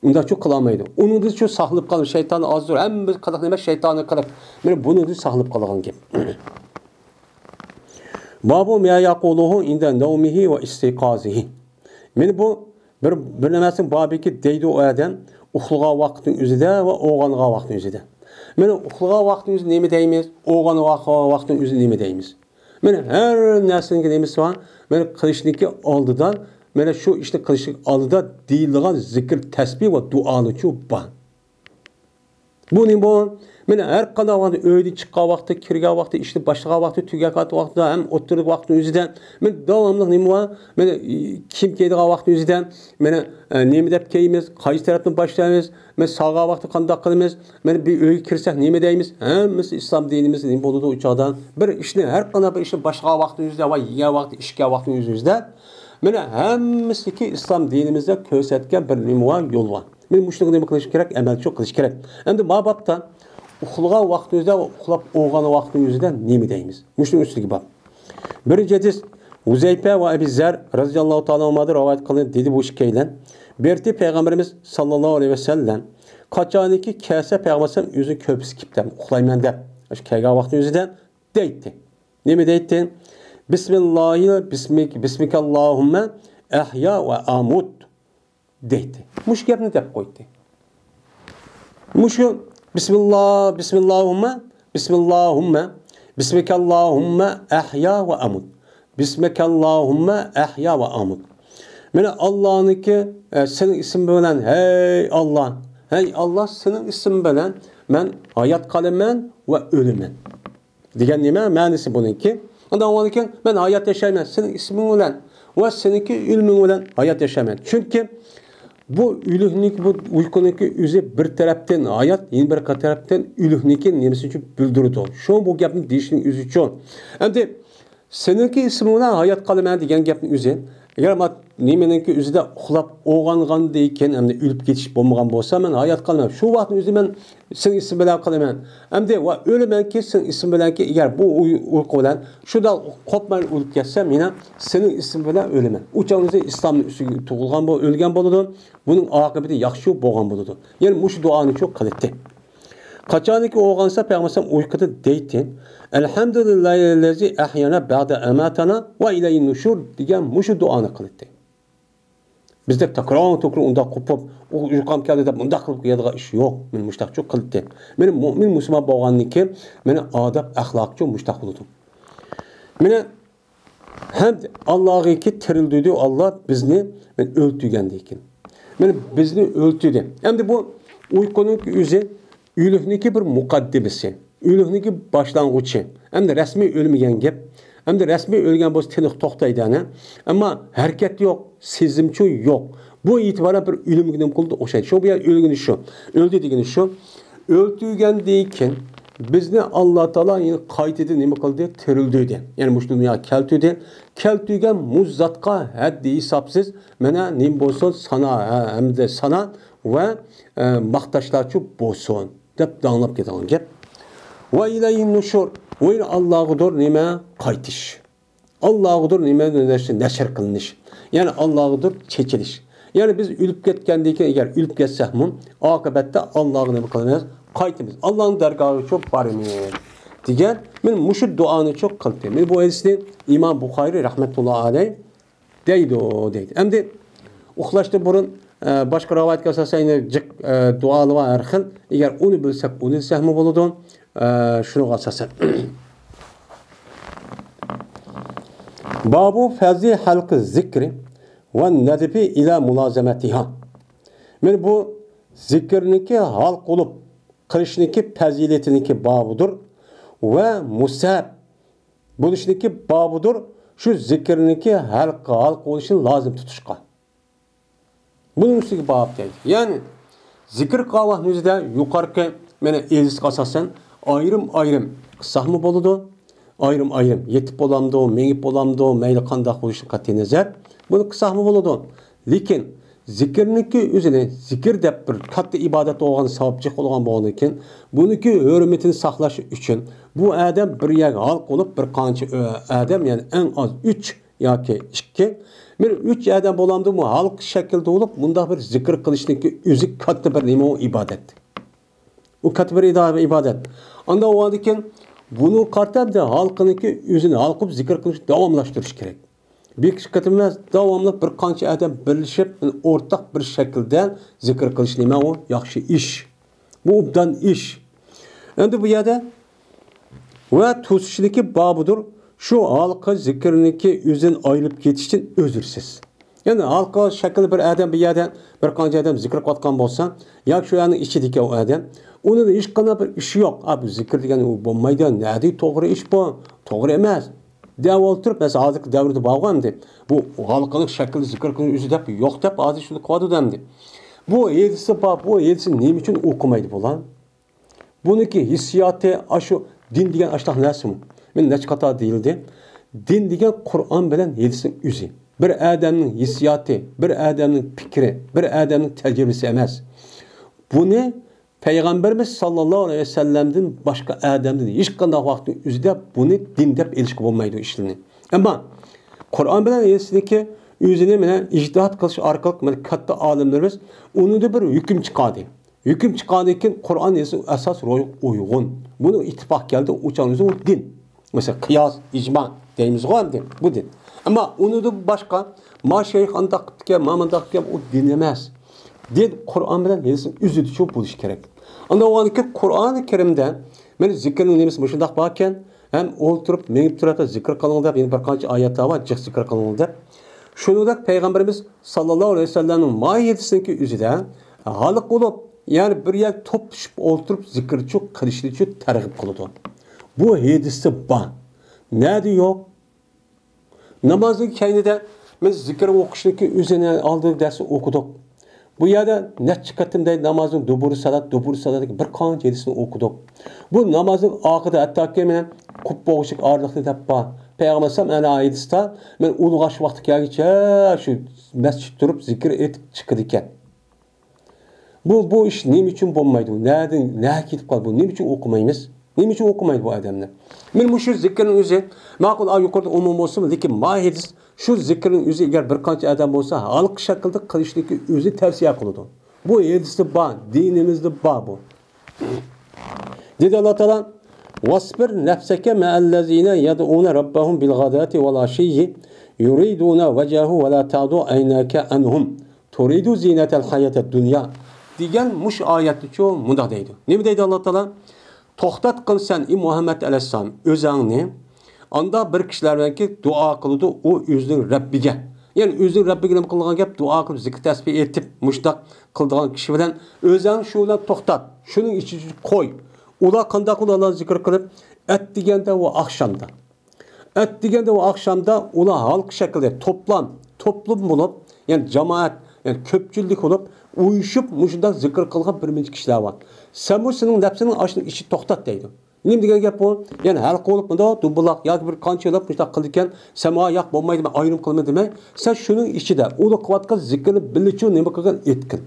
ئۇنداقچۇ قىلالمايدۇ. ئۇنىڭدىن شۇ ساقلىنىپ قالىدۇ. شەيتان ئازدۇر، ھەممە قىلىق نېمە شەيتانى قىلىپ. مانا بۇنىڭدىن ساقلىنىپ قالىدىغان گەپ. بابۇ ما يەقۇلۇھۇ ئىندە نەۋمىھى ۋە ئىستىيقازىھى. مانا بۇ بىر، بىر نېمىسىنىڭ بابىكى دەيدۇ ئۇ ئادەم ئۇخلىغان ۋاقىتنىڭ ئۆزىدە ۋە ئويغانغان ۋاقىتنىڭ ئۆزىدە. مانا ئۇخلىغان ۋاقىتنىڭ ئۆزىدە نېمە دەيمىز؟ ئويغانغان ۋاقىتنىڭ ئۆزىدە نېمە دەيمىز؟ مانا ھەر نەرسىنىڭكى نېمىسى بار؟ مانا قىلىشنىڭكى ئالدىدا، مانا شۇ ئىشنى قىلىشنىڭ ئالدىدا دېيىلىدىغان زىكىر، تەسبىھ ۋە دۇئالىرىچۇ بار. بۇ نېمە بۇ؟ مانا ھەر قانداق ۋاقىتتا، ئۆيدىن چىققان ۋاقتى، كىرگەن ۋاقتى، ئىشنى باشلىغان ۋاقتى، تۈگەتكەن ۋاقتىدا ھەم ئوتتۇرىدىكى ۋاقىتنىڭ ئۆزىدە، مانا داۋاملىق نېمە بار؟ مانا كىيىم كىيىدىغان ۋاقىتنىڭ ئۆزىدە، مانا، ئە، نېمە دەپ كىيىمىز، قايسى تەرەپتىن باشلايمىز، مانا سالغان ۋاقتى قانداق قىلىمىز، مانا بىر ئۆيگە كىرسەك نېمە دەيمىز، ھەممىسى ئىسلام دىنىمىزدا نېمە بولىدۇ ئۇ چاغدا؟ بىر ئىشنى، ھەر قانداق بىر ئىشنى باشلىغان ۋاقتىنىڭ ئۆزىدە ۋە يېگەن ۋاقتى، ئىچكەن ۋاقتىنىڭ ئۆزىدە، مانا ھەممىسىدىكى ئىسلام دىنىمىزدا كۆرسەتكەن بىر نېمە بار، يول بار. مانا مۇشۇنى نېمە قىلىش كېرەك؟ ئەمەلچىلىك قىلىش كېرەك. ئەمدى ما بابتا ئۇخلىغان ۋاقتىڭىزدا ۋە ئۇخلاپ ئويغان ۋاقتىڭىزدا نېمە دەيمىز؟ مۇشۇنىڭ ئۈستىدىكى باب. بىرىنچى ھەدىس، ھۇزەيپە ۋە ئەبى زەر رەزىياللاھۇ تائالا ئانھۇمادىن رىۋايەت قىلىنىدۇ، دېدى بۇ ئىككىيلەن. بىر قېتى پەيغەمبىرىمىز ساللاللاھۇ ئەلەيھى ۋەسەللەم قاچانكى كەلسە پەيغەمبەر ئۆزىنى كۆرپىسى كىيىپ، ئۇخلايمەن دەپ، ئاشۇ كەلگەن ۋاقتىڭىزدا دەيتتى. نېمە دەيتتى؟ بىسمىللاھى، بىسمىك، بىسمىكاللاھۇممە ئەھيا ۋە ئامۇت دەيتتى. مۇشۇ گەپنى دەپ قويدى. مۇشۇ بىسمىللا، بىسمىللاھۇممە، بىسمىللاھۇممە، بىسمىكاللاھۇممە ئەھيا ۋە ئامۇت. بىسمىكاللاھۇممە ئەھيا ۋە ئامۇت. مانا ئاللانىڭكى، ئە، سېنىڭ ئىسمىڭ بىلەن، ھەي ئاللا، ھەي ئاللا، سېنىڭ ئىسمىڭ بىلەن مەن ھايات قالىمەن ۋە ئۆلىمەن. دېگەن نېمە؟ مەنىسى بۇنىڭكى. ئاندىن ئۇنىڭدىن كېيىن، مەن ھايات ياشايمەن، سېنىڭ ئىسمىڭ بىلەن ۋە سېنىڭكى ئۆلۈمۈڭ بىلەن ھايات ياشايمەن. چۈنكى بۇ ئۆلۈكنىڭكى، بۇ ئۇيقۇنىڭكى ئۆزى بىر تەرەپتىن ھايات، يەنە بىر تەرەپتىن ئۆلۈكنىڭكى نېمىسى ئۈچۈن بىلدۈرىدۇ. شۇڭا بۇ گەپنى دېيىشنىڭ ئۆزى ئۈچۈن. ئەمدى سېنىڭكى ئىسمىڭ بىلەن ھايات قالىمەن دېگەن گەپنىڭ ئۆزى. ئەگەر ما نېمىنىڭكى ئۆزىدە ئۇخلاپ ئويغانغاندىن كېيىن، ئەمدى ئۆلۈپ كېتىش بولمىغان بولسا، مەن ھايات قالىمەن. شۇ ۋاقىتنىڭ ئۆزى مەن سېنىڭ ئىسمىڭ بىلەن قالىمەن. ئەمدى ۋە ئۆلىمەنكى سېنىڭ ئىسمىڭ بىلەنكى، ئەگەر بۇ ئۇي-، ئۇيقۇ بىلەن شۇنداق قوپماي ئۆلۈپ كەتسەم، يەنە سېنىڭ ئىسمىڭ بىلەن ئۆلىمەن. ئۇ چاغدا ئىسلامنىڭ ئۈستىگە تۇغۇلغان بول-، ئۆلگەن بولىدۇ. بۇنىڭ ئاقىۋىتى ياخشى بولغان بولىدۇ. يەنى مۇشۇ دۇئانى شۇ قىلىتتى. قاچانكى ئويغانسا پەيغەمبەر ئۇيقۇدا دەيتتى. ئەلھەمدۇلىللاھىللەزى ئەھيانا بەئدە ئەماتانا ۋە ئىلەيھىن نۇشۇر دېگەن مۇشۇ دۇئانى قىلىتتى. بىزدەك تەكرار-تەكرار ئۇنداق قوپۇپ، ئۇ يۇقام كەلدى دەپ مۇنداق قىلىپ ياتىدىغان ئىش يوق. مانا مۇشتاقچۇ قىلدى. مانا مۇئمىن مۇسۇلمان بولغاندىن كېيىن، مانا ئادەپ ئەخلاقچۇ مۇشتاق بولىدۇ. مانا ھەمد ئاللاغىكى تىرىلدۈردى ئاللا بىزنى، مانا ئۆلتۈرگەندىن كېيىن. مانا بىزنى ئۆلتۈردى. ئەمدى بۇ ئۇيقۇنىڭ ئۆزى ئۆلۈكنىڭكى بىر مۇقەددىمىسى، ئۆلۈكنىڭكى باشلانغۇچى. ئەمدى رەسمىي ئۆلمىگەن گەپ. ئەمدى رەسمىي ئۆلگەن بولسا تىنىق توختايدۇ ئەنە. ئەمما ھەرىكەت يوق، سېزىمچۇ يوق. بۇ ئېتىبارەن بىر ئۆلۈمگە نېمە قىلىدۇ ئوخشايدۇ. شۇ بۇ يەر ئۆلگىنى شۇ. ئۆلدى دېگىنى شۇ. ئۆلتۈرگەندىن كېيىن بىزنى ئاللا تائالا يەنە قايتىدىن نېمە قىلدى؟ تىرىلدۈردى. يەنى مۇشۇ دۇنياغا كەلتۈردى. كەلتۈرگەن مۇ زاتقا ھەددى ھېسابسىز، مانا نېمە بولسۇن، سانا، ھە، ھەمدە سانا ۋە، ئە، ماختاشلارچۇ بولسۇن. دەپ داڭلاپ كېتىدىغان گەپ. ۋە ئىلەيھىن نۇشۇر. ۋە ئاللاغىدۇر نېمە؟ قايتىش. ئاللاغىدۇر نېمە؟ نەشر قىلىنىش. يەنى ئاللاغىدۇر چېچىلىش. يەنى بىز ئۆلۈپ كەتكەندىن كېيىن، ئەگەر ئۆلۈپ كەتسەكمۇ، ئاقىۋەتتە ئاللاغا نېمە قىلىمىز؟ قايتىمىز. ئاللانىڭ دەرگاھىغا چوپ بارىمىز. دېگەن، مانا مۇشۇ دۇئانى چوپ قىلدى. مانا بۇ ھەدىسنى ئىمام بۇخارىي رەھمەتۇللا ئەلەيھ دەيدۇ، دەيدۇ. ئەمدى ئۇخلاشتىن بۇرۇن، ئە، باشقا رىۋايەتكە ئاساسەن يەنە جىق، ئە، دۇئالار بار ھەر خىل. ئەگەر ئۇنى بىلسەك، ئۇنى دېسەكمۇ بولىدۇ. ئە، شۇنىڭغا ئاساسەن. بابۇ فەزلى ھەلقى زىكرى ۋە نەدبى ئىلە مۇلازىمەتىھا. مانا بۇ زىكىرنىڭكى ھالقا بولۇپ قىلىشنىڭكى پەزىلىتىنىڭكى بابىدۇر ۋە مۇستەھەب بولۇشنىڭكى بابىدۇر، شۇ زىكىرنىڭكى ھەلقە، ھالقا بولۇشىنى لازىم تۇتۇشقا. بۇنىڭ ئۈستىگە باب دەيدۇ. يەنى زىكىر قىلغان ۋاقتىمىزدا يۇقىرىقى مانا ھەدىسكە ئاساسەن ئايرىم-ئايرىم قىلساقمۇ بولىدۇ. ئايرىم-ئايرىم يېتىپ بولامدۇ، مېڭىپ بولامدۇ، مەيلى قانداق بولۇشىدىن قەتئىينەزەر، بۇنى قىلساقمۇ بولىدۇ. لېكىن زىكىرنىڭكى ئۆزىنى زىكىر دەپ بىر كاتتا ئىبادەت بولغان، ساۋابچىلىق بولغان بولغاندىن كېيىن، بۇنىڭكى ھۆرمىتىنى ساقلاش ئۈچۈن بۇ ئادەم بىر يەرگە ھالقا بولۇپ، بىر قانچە ئادەم، يەنى ئەڭ ئاز ئۈچ ياكى ئىككى، بىر ئۈچ ئادەم بولامدۇ، بۇ ھالقا شەكىلدە بولۇپ، مۇنداق بىر زىكىر قىلىشنىڭكى ئۆزى كاتتا بىر نېمە، ئۇ ئىبادەت. ئۇ كاتتا بىر ئىدا-، ئىبادەت. ئاندىن ئۇنىڭدىن كېيىن بۇنىڭغا قارىتا ھالقىنىڭكى ئۆزىنى ھالقىپ زىكىر قىلىشنى داۋاملاشتۇرۇش كېرەك. بىر ئىككى قېتىم ئەمەس، داۋاملىق بىر قانچە ئادەم بىرلىشىپ، ئورتاق بىر شەكىلدە زىكىر قىلىش نېمە ئۇ؟ ياخشى ئىش. بۇ ئوبدان ئىش. ئەمدى بۇ يەردە ۋە توسۇشنىكى بابىدۇر، شۇ ھالقا زىكىرنىكى ئۆزىدىن ئايرىلىپ كېتىشتىن ئۆزرىسىز. يەنى ھالقا شەكىلدە بىر ئادەم بىر يەردە بىر قانچە ئادەم زىكىر قىلىۋاتقان بولسا، ياكى شۇ يەرنىڭ ئىچىدىكى ئۇ ئادەم، ئۇنىڭ ھېچقانداق بىر ئىشى يوق. ئا، بۇ زىكىر دېگەن ئۇ بولمايدۇ، نەدىكى توغرا ئىش بۇ؟ توغرا ئەمەس. دەپ ئولتۇرۇپ، مەسىلەن، ھازىرقى دەۋردە بارغۇ ئەمدى. بۇ ھالقىلىق شەكىلدە زىكىر قىلىش ئۆزى دەپ يوق دەپ، ھازىر شۇنى قىلىۋاتىدۇ ئەمدى. بۇ ھەدىسى بار، بۇ ھەدىسنى نېمە ئۈچۈن ئوقۇمايدۇ بۇلار؟ بۇنىڭكى ھېسسىياتى، ئاشۇ دىن دېگەن ئاشۇنداق نەرسىمۇ؟ مەن نەچچە قاتار دېيىلدى. دىن دېگەن قۇرئان بىلەن ھەدىسنىڭ ئۆزى. بىر ئادەمنىڭ ھېسسىياتى، بىر ئادەمنىڭ پىكرى، بىر ئادەمنىڭ تەجرىبىسى ئەمەس. بۇنى پەيغەمبىرىمىز ساللاللاھۇ ئەلەيھى ۋەسەللەمدىن باشقا ئادەمدىن ھېچقانداق ۋاقىتنىڭ ئۆزىدە بۇنى دىن دەپ ئېلىشقا بولمايدۇ ئىشلىرىنى. ئەمما قۇرئان بىلەن ھەدىسنىڭكى ئۆزىنى مانا ئىجتىھات قىلىش ئارقىلىق مانا كاتتا ئالىملىرىمىز ئۇنىڭدا بىر ھۆكۈم چىقاردى. ھۆكۈم چىققاندىن كېيىن قۇرئان ھەدىس ئاساس روي ئۇيغۇن. بۇنىڭ ئىتتىپاق كەلدى، ئۇ چاغ ئۆزى ئۇ دىن. مەسىلەن، قىياس، ئىجما دەيمىزغۇ ئەمدى، بۇ دىن. ئەمما ئۇنىڭدىن باشقا، ما شەيخ ئانداق قىپتىكەن، ما مۇنداق قىپتىكەن، ئۇ دىن ئەمەس. دىن قۇرئان بىلەن ھەدىسنىڭ ئۆزىدىچۇ بولۇشى كېرەك. ئاندىن بولغاندىكىن قۇرئانى كەرىمدە مانا زىكىرنىڭ نېمىسى مۇشۇنداق باركەن، ھەم ئولتۇرۇپ، مېڭىپ تۇرۇپ زىكىر قىلىڭ دەپ، يەنە بىر قانچە ئايەتلەر بار، جىق زىكىر قىلىڭ دەپ. شۇنىڭدەك پەيغەمبىرىمىز ساللاللاھۇ ئەلەيھى ۋەسەللەمنىڭ ما ھەدىسىنىڭكى ئۆزىدە ھالقىپ بولۇپ، يەنى بىر يەرگە توپلىشىپ ئولتۇرۇپ زىكىرچۇ قىلىشنىچۇ تەرغىب قىلىدۇ. بۇ ھەدىستە بار. نەدە يوق؟ نامازنىڭ كەينىدە بىز زىكىر ئوقۇشنىڭكى ئۆزىنى ئالدى دەرسنى ئوقۇدۇق. بۇ يەردە نەچچە قېتىم دەيدۇ نامازنىڭ دۇبۇرى سالات، دۇبۇرى سالاتتىكى بىر قانچە ھەدىسنى ئوقۇدۇق. بۇ نامازنىڭ ئاخىرىدا ھەتتاكى مانا قۇپ بوغۇشلۇق ئارىلىقنى دەپ بار. پەيغەمبەر ئەلەيھىسسالام ئەنە ھەدىستە مانا ئۇلغاش ۋاقتى كەلگىچە شۇ مەسچىتتە تۇرۇپ زىكىر ئېيتىپ چىقىدىكەن. بۇ، بۇ ئىش نېمە ئۈچۈن بولمايدۇ؟ نەدىن، نەگە كېتىپ قالدى؟ بۇ نېمە ئۈچۈن ئوقۇمايمىز؟ نېمە ئۈچۈن ئوقۇمايدۇ بۇ ئادەملەر؟ مانا مۇشۇ زىكىرنىڭ ئۆزى، ماقۇل، ئا، يۇقىرىدا ئومۇمىي بولسىمۇ، لېكىن ما ھەدىس شۇ زىكىرنىڭ ئۆزى ئەگەر بىر قانچە ئادەم بولسا، ھالقا شەكىلدە قىلىشنىكى ئۆزى تەۋسىيە قىلىدۇ. بۇ ھەدىستە بار، دىنىمىزدە بار بۇ. دېدى ئاللا تائالا، «ۋەسبىر نەفسەكە مەئەللەزىنە يەدئۇنە رەببەھۇم بىلغاداتى ۋەلئەشىييى يۇرىدۇنە ۋەجھەھۇ ۋەلا تەئدۇ ئەيناكە ئەنھۇم تۇرىدۇ زىنەتەل ھاياتەد دۇنيا» دېگەن مۇشۇ ئايەتتىچۇ مۇنداق دەيدۇ. نېمە دەيدۇ ئاللا تائالا؟ توختاتقىن سەن، ئى مۇھەممەد ئەلەيھىسسالام، ئۆزەڭنى. ئانداق بىر كىشىلەر باركى دۇئا قىلىدۇ، ئۇ ئۆزىنىڭ رەببىگە، يەنى ئۆزىنىڭ رەببىگە نېمە قىلىدىغان گەپ؟ دۇئا قىلىپ، زىكىر تەسبىھ ئېيتىپ، مۇشۇنداق قىلىدىغان كىشى بىلەن ئۆزەڭ شۇ بىلەن توختات. شۇنىڭ ئىچىدە قوي. ئۇلار قانداق قىلىدۇ؟ ئاللانى زىكىر قىلىپ، ئەتىگەندە ۋە ئاخشامدا. ئەتىگەندە ۋە ئاخشامدا ئۇلار ھالقا شەكلىدە توپلام، توپلۇم بولۇپ، يەنى جامائەت، يەنى كۆپچىلىك بولۇپ، ئۇيۇشۇپ مۇشۇنداق زىكىر قىلغان بىر مۇنچە كىشىلەر بار. سەنمۇ سېنىڭ نەپسىڭنى ئاشۇنىڭ ئىچىدە توختات دەيدۇ. نېمە دېگەن گەپ بۇ؟ يەنى ھەلقە بولۇپ مۇنداق دۇمبىلاق ياكى بىر قانچە يىللاپ مۇشۇنداق قىلىدىكەن، سەن ماڭا ياق بولمايدۇ، مەن ئايرىم قىلىمەن دېمەي، سەن شۇنىڭ ئىچىدە ئۇلار قىلىۋاتقان زىكىرنى بىللىچۇ نېمە قىلغىن ئېيتقىن.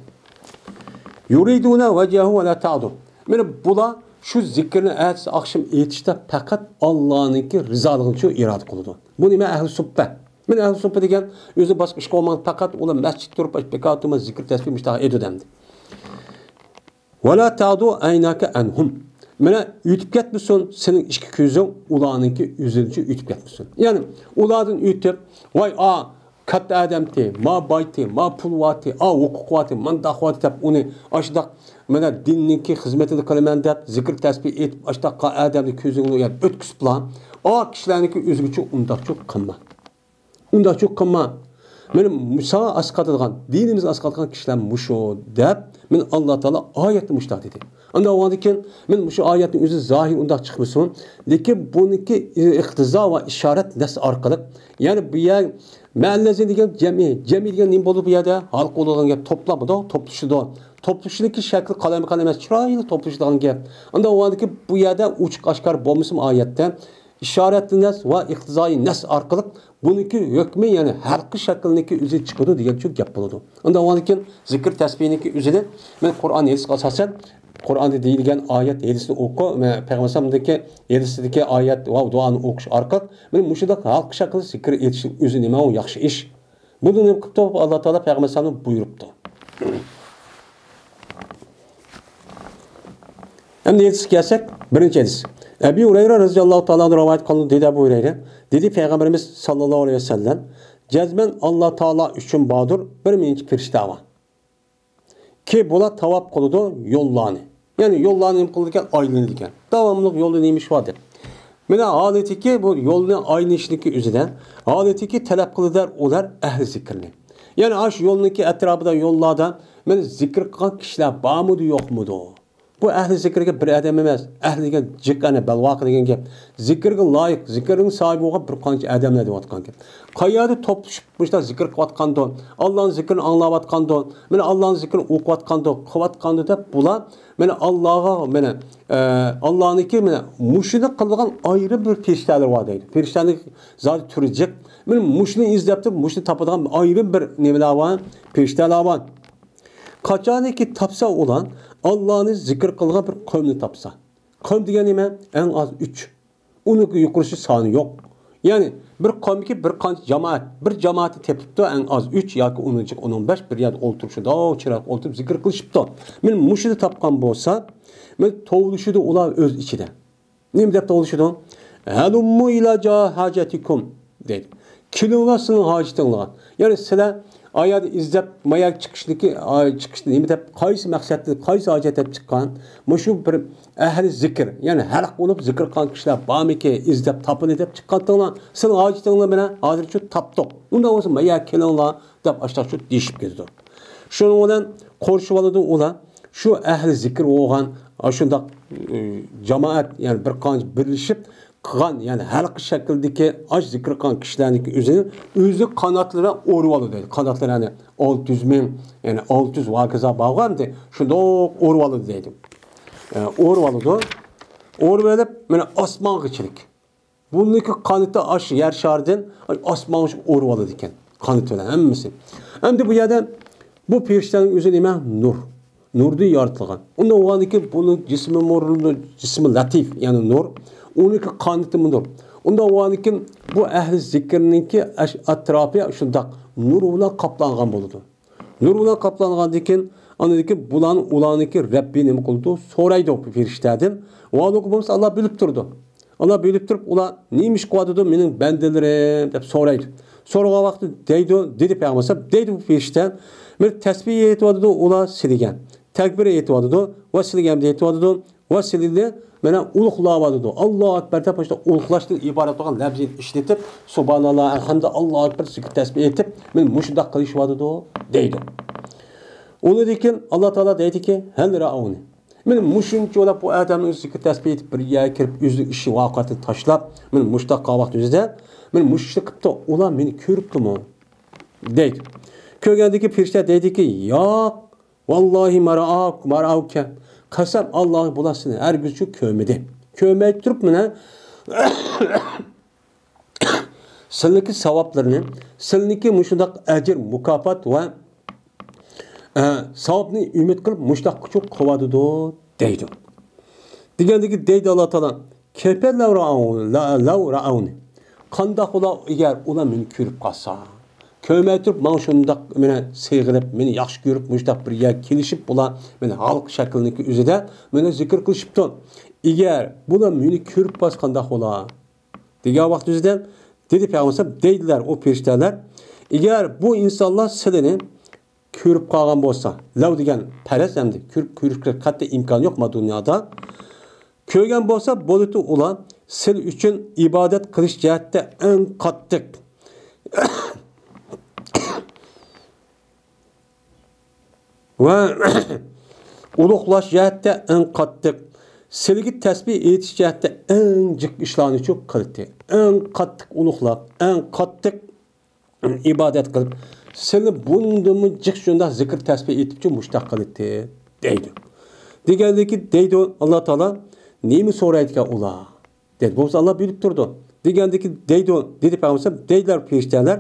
يۇرىدۇنە ۋەجھەھۇ ۋەلا تەئدۇ. مانا بۇلار شۇ زىكىرنى ئەتىسى ئاخشام ئېيتىشتا پەقەت ئاللانىڭكى رىزالىقىنىچۇ ئىرادە قىلىدۇ. بۇنى مەن ئەھلى سۇپپە. مانا ئەھلى سۇپپە دېگەن ئۆزى باشقا ئىش قىلمىغان، پەقەت ئۇلار مەسچىتتە تۇرۇپ بىكار تۇرماي زىكىر تەسبىھ مۇشۇنداق ئېيتىدۇ ئەمدى. ۋەلا تەئدۇ ئەيناكە ئەنھۇم. مانا ئۆتۈپ كەتمىسۇن سېنىڭ ئىككى كۆزۈڭ ئۇلارنىڭكى ئۆزىنىچۇ ئۆتۈپ كەتمىسۇن. يەنى ئۇلاردىن ئۆتۈپ، ۋاي ئا، كاتتا ئادەمتى، ما بايتى، ما پۇل بارتى، ئا ھوقۇق بارتى، مانداق بارتى دەپ ئۇنى ئاشۇنداق مانا دىننىڭكى خىزمىتىنى قىلىمەن دەپ زىكىر تەسبىھ ئېيتىپ ئاشۇنداق ئادەمنى كۆزۈڭنى يەنى ئۆتكۈزۈپلا، ئا كىشىلەرنىڭكى ئۆزىگىچۇ ئۇنداقچۇ قىلما. ئۇنداقچۇ قىلما. مانا ساڭا ئاسقاتىدىغان، دىنىمىزنى ئاسقاتىدىغان كىشىلەر مۇشۇ دەپ مانا ئاللا تائالا ئايەتتە مۇشۇنداق دېدى. ئاندىن ئۇنىڭدىن كېيىن مانا مۇشۇ ئايەتنىڭ ئۆزى زاھىر ئۇنداق چىقمىسۇن، لېكىن بۇنىڭكى ئىقتىزا ۋە ئىشارەت نەس ئارقىلىق، يەنى بۇ يەر مەئەللەزى دېگەن جەمئىي، جەمئىي دېگەن نېمە بولىدۇ بۇ يەردە؟ ھالقا بولىدىغان گەپ توپلامىدۇ، توپلىشىدۇ. توپلىشىشنىڭكى شەكلى قالايمىقان ئەمەس، چىرايلىق توپلىشىدىغان گەپ. ئاندىن ئۇنىڭدىن كېيىن بۇ يەردە ئوچۇق ئاشكارا بولمىسىمۇ ئايەتتە ئىشارەتلى نەس ۋە ئىقتىزائىي نەس ئارقىلىق بۇنىڭكى ھۆكمى، يەنى ھەلقە شەكلىنىڭكى ئۆزى چىقىدۇ دېگەنچۇ گەپ بولىدۇ. ئاندىن ئۇنىڭدىن كېيىن زىكىر تەسبىھنىڭكى ئۆزىنى مەن قۇرئان ھەدىسكە ئاساسەن، قۇرئاندا دېيىلگەن ئايەت ھەدىسنى ئوقۇ، مەن پەيغەمبەر ئەلەيھىسسالامدىكى ھەدىسىدىكى ئايەت ۋە دۇئانى ئوقۇش ئارقىلىق مەن مۇشۇنداق ھەلقە شەكلىدە زىكىر ئېيتىشنىڭ ئۆزى نېمە ئۇ ياخشى ئىش. بۇنى نېمە قىپتۇ؟ ئاللا تائالا پەيغەمبەر ئەلەيھىسسالامغا بۇيرۇپتۇ. ئەمدى ھەدىسكە كەلسەك، بىرىنچى ھەدىس. ئەبى ھۇرەيرە رەزىياللاھۇ تائالا ئەنھۇ رىۋايەت قىلىدۇ، دېدى ئەبۇ ھۇرەيرە. دېدى پەيغەمبىرىمىز ساللاللاھۇ ئەلەيھى ۋەسەللەم، جەزمەن ئاللا تائالا ئۈچۈن باردۇر بىر مىڭچە پىرىشتە بار. كى بۇلار تاۋاپ قىلىدۇ يوللارنى. يەنى يوللارنى نېمە قىلىدىكەن؟ ئايلىنىدىكەن. داۋاملىق يولدا نېمە ئىش بار دەپ. مانا ھالىتىكى بۇ يولنى ئايلىنىشنىڭكى ئۆزىدە، ھالىتىكى تەلەپ قىلىدۇ ئۇلار ئەھلى زىكىرنى. يەنى ئاشۇ يولنىڭكى ئەتراپىدا، يوللاردا مانا زىكىر قىلغان كىشىلەر بارمىدۇ، يوقمىدۇ؟ بۇ ئەھلى زىكىرگە بىر ئادەم ئەمەس، ئەھلى دېگەن جىق، ئەنە بەلۋاقە دېگەن گەپ. زىكىرگە لايىق، زىكىرنىڭ ساھىبى بولغان بىر قانچە ئادەملەر دەۋاتقان گەپ. قەيەردە توپلىشىپ مۇشۇنداق زىكىر قىلىۋاتقاندۇ، ئاللانىڭ زىكرىنى ئاڭلاۋاتقاندۇ، مانا ئاللانىڭ زىكرىنى ئوقۇۋاتقاندۇ، قىلىۋاتقاندۇ دەپ بۇلار مانا ئاللاغا، مانا، ئە، ئاللانىڭكى مانا مۇشۇنى قىلىدىغان ئايرىم بىر پېرىشتەلەر بار دەيدۇ. پېرىشتەلەرنىڭ زادى تۈرى جىق. مانا مۇشۇنى ئىزدەپ تۇرۇپ، مۇشۇنى تاپىدىغان ئايرىم بىر نېمىلەر بار، پېرىشتەلەر بار. قاچانكى تاپسا ئۇلار، ئاللانى زىكىر قىلغان بىر قەۋمنى تاپسا. قەۋم دېگەن نېمە؟ ئەڭ ئاز ئۈچ. ئۇنىڭ يۇقىرىسى سانى يوق. يەنى بىر قەۋمكى بىر قانچە جامائەت، بىر جامائەتنى تېپىپتۇ، ئەڭ ئاز ئۈچ ياكى ئۇنىڭ جىق، ئۇنىڭ بەش بىر يەردە ئولتۇرۇپ، شۇنداق چىرايلىق ئولتۇرۇپ زىكىر قىلىشىپتۇ. مانا مۇشۇنى تاپقان بولسا، مانا توۋلىشىدۇ ئۇلار ئۆز ئىچىدە. نېمە دەپ توۋلىشىدۇ؟ ھەلۇممۇ ئىلا جا ھاجەتىكۇم دەيدۇ. كېلىڭلار سىلىنىڭ ھاجىتىڭلارغا. يەنى سىلەر ئاياغدا ئىزدەپ، ماياغا چىقىشنىكى، ئاي، چىقىشنى نېمە دەپ، قايسى مەقسەتتە، قايسى ھاجەت دەپ چىققان؟ مۇشۇ بىر ئەھلى زىكىر، يەنى ھەلەق بولۇپ زىكىر قىلغان كىشىلەر بارمىكى، ئىزدەپ تاپىلى دەپ چىققانتىڭلار. سىلىنىڭ ھاجىتىڭلار بىلەن ھازىرچۇ تاپتۇق. ئۇنداق بولسا ماياغا كېلىڭلار دەپ ئاشتاقچۇ دېيىشىپ كېتىدۇ. شۇنىڭ بىلەن قورشىۋالىدۇ ئۇلار. شۇ ئەھلى زىكىر بولغان، ئاشۇنداق، ئى، جامائەت، يەنى بىر قانچە بىرلىشىپ قىلغان، يەنى ھەلقە شەكلىدىكى ئاش زىكىر قىلغان كىشىلەرنىڭكى ئۆزىنى، ئۆزى قاناتلىرى بىلەن ئورىۋالىدۇ دەيدۇ. قاناتلىرى، يەنى ئالتە يۈز مىڭ، يەنى ئالتە يۈز ۋاكىزا بارغان دەيدۇ. شۇنداق ئورىۋالىدۇ دەيدۇ. ئە، ئورىۋالىدۇ. ئورىۋېلىپ، مانا ئاسمانغىچىلىك. بۇنىڭكى قانىتى ئاشۇ يەر شارىدىن ئاسمانغىچە ئورىۋالىدىكەن. قانىتى بىلەن ھەممىسى. ئەمدى بۇ يەردە بۇ پېرىشتەنىڭ ئۆزى نېمە؟ نۇر. نۇردىن يارىتىلغان. ئۇنداق بولغاندىكىن بۇنىڭ جىسمى نۇر، جىسمى لەتىف، يەنى نۇر. ئۇنىڭكى قانىتىمۇ نۇر. ئۇنداق بولغاندىكىن بۇ ئەھلى زىكىرنىڭكى ئەش-، ئەتراپى شۇنداق نۇر بىلەن قاپلانغان بولىدۇ. نۇر بىلەن قاپلانغاندىن كېيىن، ئاندىن كېيىن بۇلارنى، ئۇلارنىڭكى رەببى نېمە قىلىدۇ؟ سورايدۇ پېرىشتەدىن. ۋە ئۇلارغا بولمىسا ئاللا بىلىپ تۇرىدۇ. ئاللا بىلىپ تۇرۇپ، ئۇلار نېمە ئىش قىلىۋاتىدۇ، مېنىڭ بەندىلىرىم دەپ سورايدۇ. سورىغان ۋاقتىدا دەيدۇ، دېدى پەيغەمبەر ئەلەيھىسسالام، دەيدۇ بۇ پېرىشتە، بىر تەسبىھ ئېيتىۋاتىدۇ، ئۇلار سىلىگەن. تەكبىر ئېيتىۋاتىدۇ ۋە سىلىگەن دەيتىۋاتىدۇ. ۋە سىلىنى مانا ئۇلۇغلاۋاتىدۇ. ئاللاھۇ ئەكبەر دەپ مۇشۇنداق ئۇلۇغلاشتىن ئىبارەت بولغان لەپزىنى ئىشلىتىپ، سۇبھاناللا، ئەلھەمدۇ، ئاللاھۇ ئەكبەر، زىكىر تەسبىھ ئېيتىپ، مانا مۇشۇنداق قىلىشىۋاتىدۇ دەيدۇ. ئۇنىڭدىن كېيىن ئاللا تائالا دەيدىكى، ھەل رەئەۋنى. مانا مۇشۇنچە بولۇپ بۇ ئادەمنىڭ ئۆزى زىكىر تەسبىھ ئېيتىپ، بىر يەرگە كىرىپ، ئۆزىنىڭ ئىشى ۋاقىتىنى تاشلاپ، مانا مۇشۇنداق قىلغان ۋاقتى ئۆزىدە، مانا مۇشۇ ئىشنى قىپتۇ، ئۇلار مېنى كۆرۈپتۇمۇ؟ دەيدۇ. كۆرگەندىكى پېرىشتە دەيدىكى، ياق، ۋاللاھى ما رائاك، ما رائاك. قەسەم ئاللاھقا، بۇلار سېنى ھەرگىزچۇ كۆرمىدى. كۆرمەي تۇرۇپ مانا سىلىنىڭكى ساۋابلىرىنى، سىلىنىڭكى مۇشۇنداق ئەجىر، مۇكاپات ۋە، ئە، ساۋابنى ئۈمىد قىلىپ مۇشۇنداق قىلىۋاتىدۇ دەيدۇ. دېگەندىكى دەيدۇ ئاللا تائالا، كەيفە لەۋ رائاۋنى، لەۋ رائاۋنى. قانداق بولا ئەگەر ئۇلار مېنى كۆرۈپ قالسا؟ كۆرمەي تۇرۇپ ماڭا شۇنداق مېنى سېغىنىپ، مېنى ياخشى كۆرۈپ، مۇشۇنداق بىر يەرگە كېلىشىپ، بۇلار مېنى ھالقا شەكلىنىڭكى ئۆزىدە مېنى زىكىر قىلىشىپتۇ. ئەگەر بۇلار مېنى كۆرۈپ قالسا قانداق بولا؟ دېگەن ۋاقىت ئۆزىدە دېدى پەيغەمبەر، دەيدىلەر ئۇ پېرىشتەلەر، ئەگەر بۇ ئىنسانلار سىلىنى كۆرۈپ قالغان بولسا، لەۋ دېگەن پەرەز ئەمدى، كۆرۈپ، كۆرۈشكە قەتئىي ئىمكان يوق ما دۇنيادا. كۆرگەن بولسا بولىدۇ ئۇلار سىل ئۈچۈن ئىبادەت قىلىش جەھەتتە ئەڭ قاتتىق ۋە ئۇلۇغلاش جەھەتتە ئەڭ قاتتىق، سىلگە تەسبىھ ئېيتىش جەھەتتە ئەڭ جىق ئىشلارنىچۇ قىلدى. ئەڭ قاتتىق ئۇلۇغلاپ، ئەڭ قاتتىق ئىبادەت قىلىپ، سىلى بۇندىنمۇ جىق شۇنداق زىكىر تەسبىھ ئېيتىپچۇ مۇشتاق قىلدى، دەيدۇ. دېگەندىكى دەيدۇ، ئاللا تائالا نېمە سورايدىكەن ئۇلار؟ دەيدۇ. بولمىسا ئاللا بىلىپ تۇرىدۇ. دېگەندىكى دەيدۇ، دېدى پەيغەمبەر، دەيدىلەر پېرىشتەلەر،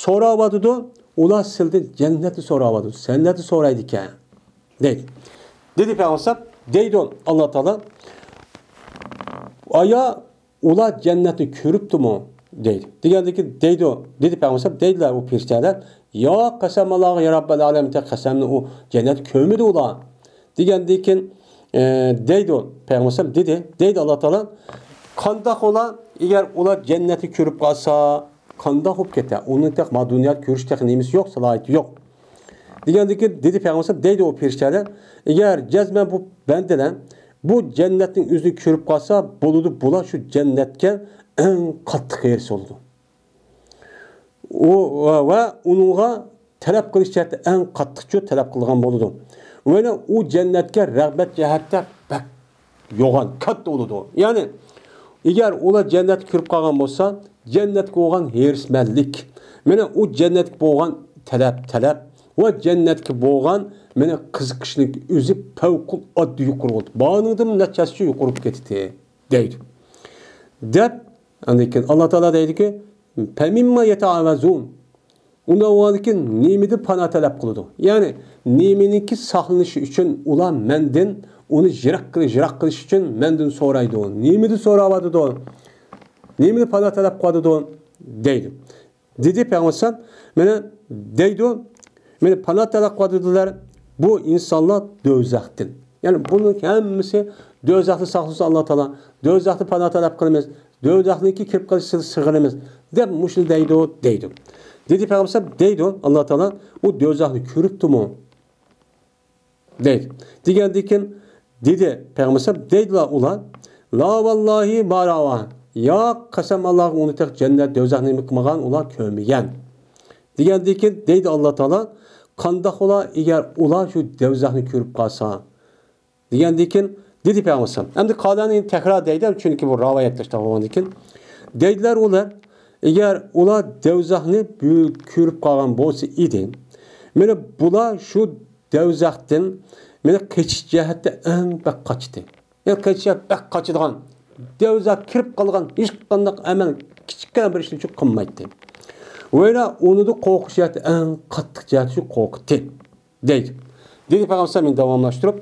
سوراۋاتىدۇ، ئۇلار سىلدىن جەننەتنى سوراۋاتىدۇ، جەننەتنى سورايدىكەن، دەيدۇ. دېدى پەيغەمبەر، دەيدۇ ئاللا تائالا، ئايا ئۇلار جەننەتنى كۆرۈپتۇمۇ؟ دەيدۇ. دېگەندىكى دەيدۇ، دېدى پەيغەمبەر، دەيدىلەر ئۇ پېرىشتەلەر، ياق، قەسەم ئاللاغا، يا رەببەل ئالەمىن، قەسەمنى ئۇ جەننەتنى كۆرمىدى ئۇلار. دېگەندىن كېيىن، ئە، دەيدۇ، پەيغەمبەر دېدى، دەيدۇ ئاللا تائالا، قانداق ئۇلار، ئەگەر ئۇلار جەننەتنى كۆرۈپ قالسا، قانداق بولۇپ كېتە؟ ئۇنىڭ تېخى ما دۇنيادا كۆرۈش تېخى نېمىسى يوق، سالاھىيىتى يوق. دېگەندىن كېيىن دېدى پەيغەمبەر، دەيدۇ ئۇ پېرىشتەلەر، ئەگەر جەزمەن بۇ بەندىلەر بۇ جەننەتنىڭ ئۆزىنى كۆرۈپ قالسا، بولىدۇ، بۇلار شۇ جەننەتكە ئەڭ قاتتىق ھېرىس بولىدۇ. ئۇ ۋە، ۋە ئۇنىڭغا تەلەپ قىلىش جەھەتتە ئەڭ قاتتىقچۇ تەلەپ قىلغان بولىدۇ. مانا ئۇ جەننەتكە رەغبەت جەھەتتە بەك يوغان، كاتتا بولىدۇ. يەنى، ئەگەر ئۇلار جەننەتنى كۆرۈپ قالغان بولسا، جەننەتكە بولغان ھېرىسمەنلىك، مانا ئۇ جەننەتكە بولغان تەلەپ، تەلەپ ۋە جەننەتكە بولغان مانا قىزىقىشنىڭ ئۆزى پەۋقۇلئاددە يۇقىرى بولدى. بارىنىڭدىن نەچچە ھەسسە يۇقىرى بولۇپ كەتتى، دەيدۇ. دەپ، ئاندىن كېيىن ئاللا تائالا دەيدۇكى، فەمىمما يەتەئەۋەزۇن. ئۇنداق بولغاندىكىن نېمىدىن پانا تەلەپ قىلىدۇ؟ يەنى نېمىنىڭكى ساقلىنىشى ئۈچۈن ئۇلار مەندىن، ئۇنى يىراق قىلىش، يىراق قىلىش ئۈچۈن مەندىن سورايدۇ؟ نېمىدىن سوراۋاتىدۇ؟ نېمىدىن پانا تەلەپ قىلىۋاتىدۇ؟ دەيدۇ. دېدى پەيغەمبەر ئەلەيھىسسالام، مانا دەيدۇ، مانا پانا تەلەپ قىلىۋاتىدۇلار بۇ ئىنسانلار دوزاختىن. يەنى بۇنىڭ ھەممىسى دوزاختىن ساقلىسۇن ئاللا تائالا، دوزاختىن پانا تەلەپ قىلىمىز، دوزاخنىڭكى كىرىپ قېلىشىدىن سىغىنىمىز دەپ مۇشۇنى دەيدۇ، دەيدۇ. دېدى پەيغەمبەر دەيدۇ، ئاللا تائالا ئۇ دوزاخنى كۆرۈپتۇمۇ؟ دەيدۇ. دېگەندىن كېيىن دېدى پەيغەمبەر دەيدىلا ئۇلار، لا ۋاللاھى ما راۋا. ياق، قەسەم ئاللاغا، ئۇنى تېخى جەننەت، دوزاخنى نېمە قىلمىغان، ئۇلار كۆرمىگەن. دېگەندىن كېيىن دەيدۇ ئاللا تائالا، قانداق بولا ئەگەر ئۇلار شۇ دوزاخنى كۆرۈپ قالسا؟ دېگەندىن كېيىن دېدى پەيغەمبەر ئەلەيھىسسالام. ئەمدى قالەنى تەكرار دەيدۇ، چۈنكى بۇ رىۋايەتلەشتە بولغاندىن كېيىن. دەيدىلەر ئۇلار، ئەگەر ئۇلار دوزاخنى بۈ-، كۆرۈپ قالغان بولسا ئىدى، مانا بۇلار شۇ دوزاختىن مانا قېچىش جەھەتتە ئەڭ بەك قاچتى. يەنى قېچىش جەھەتتە بەك قاچىدىغان، دوزاخقا كىرىپ قالغان ھېچقانداق ئەمەل، كىچىككىنە بىر ئىشنى چۈ قىلمايتتى. ۋەيرا ئۇنىدا قورقۇش جەھەتتە ئەڭ قاتتىق جەھەتتە شۇ قورقۇتتى. دەيدۇ. دېدى پەيغەمبەر ئەلەيھىسسالام داۋاملاشتۇرۇپ،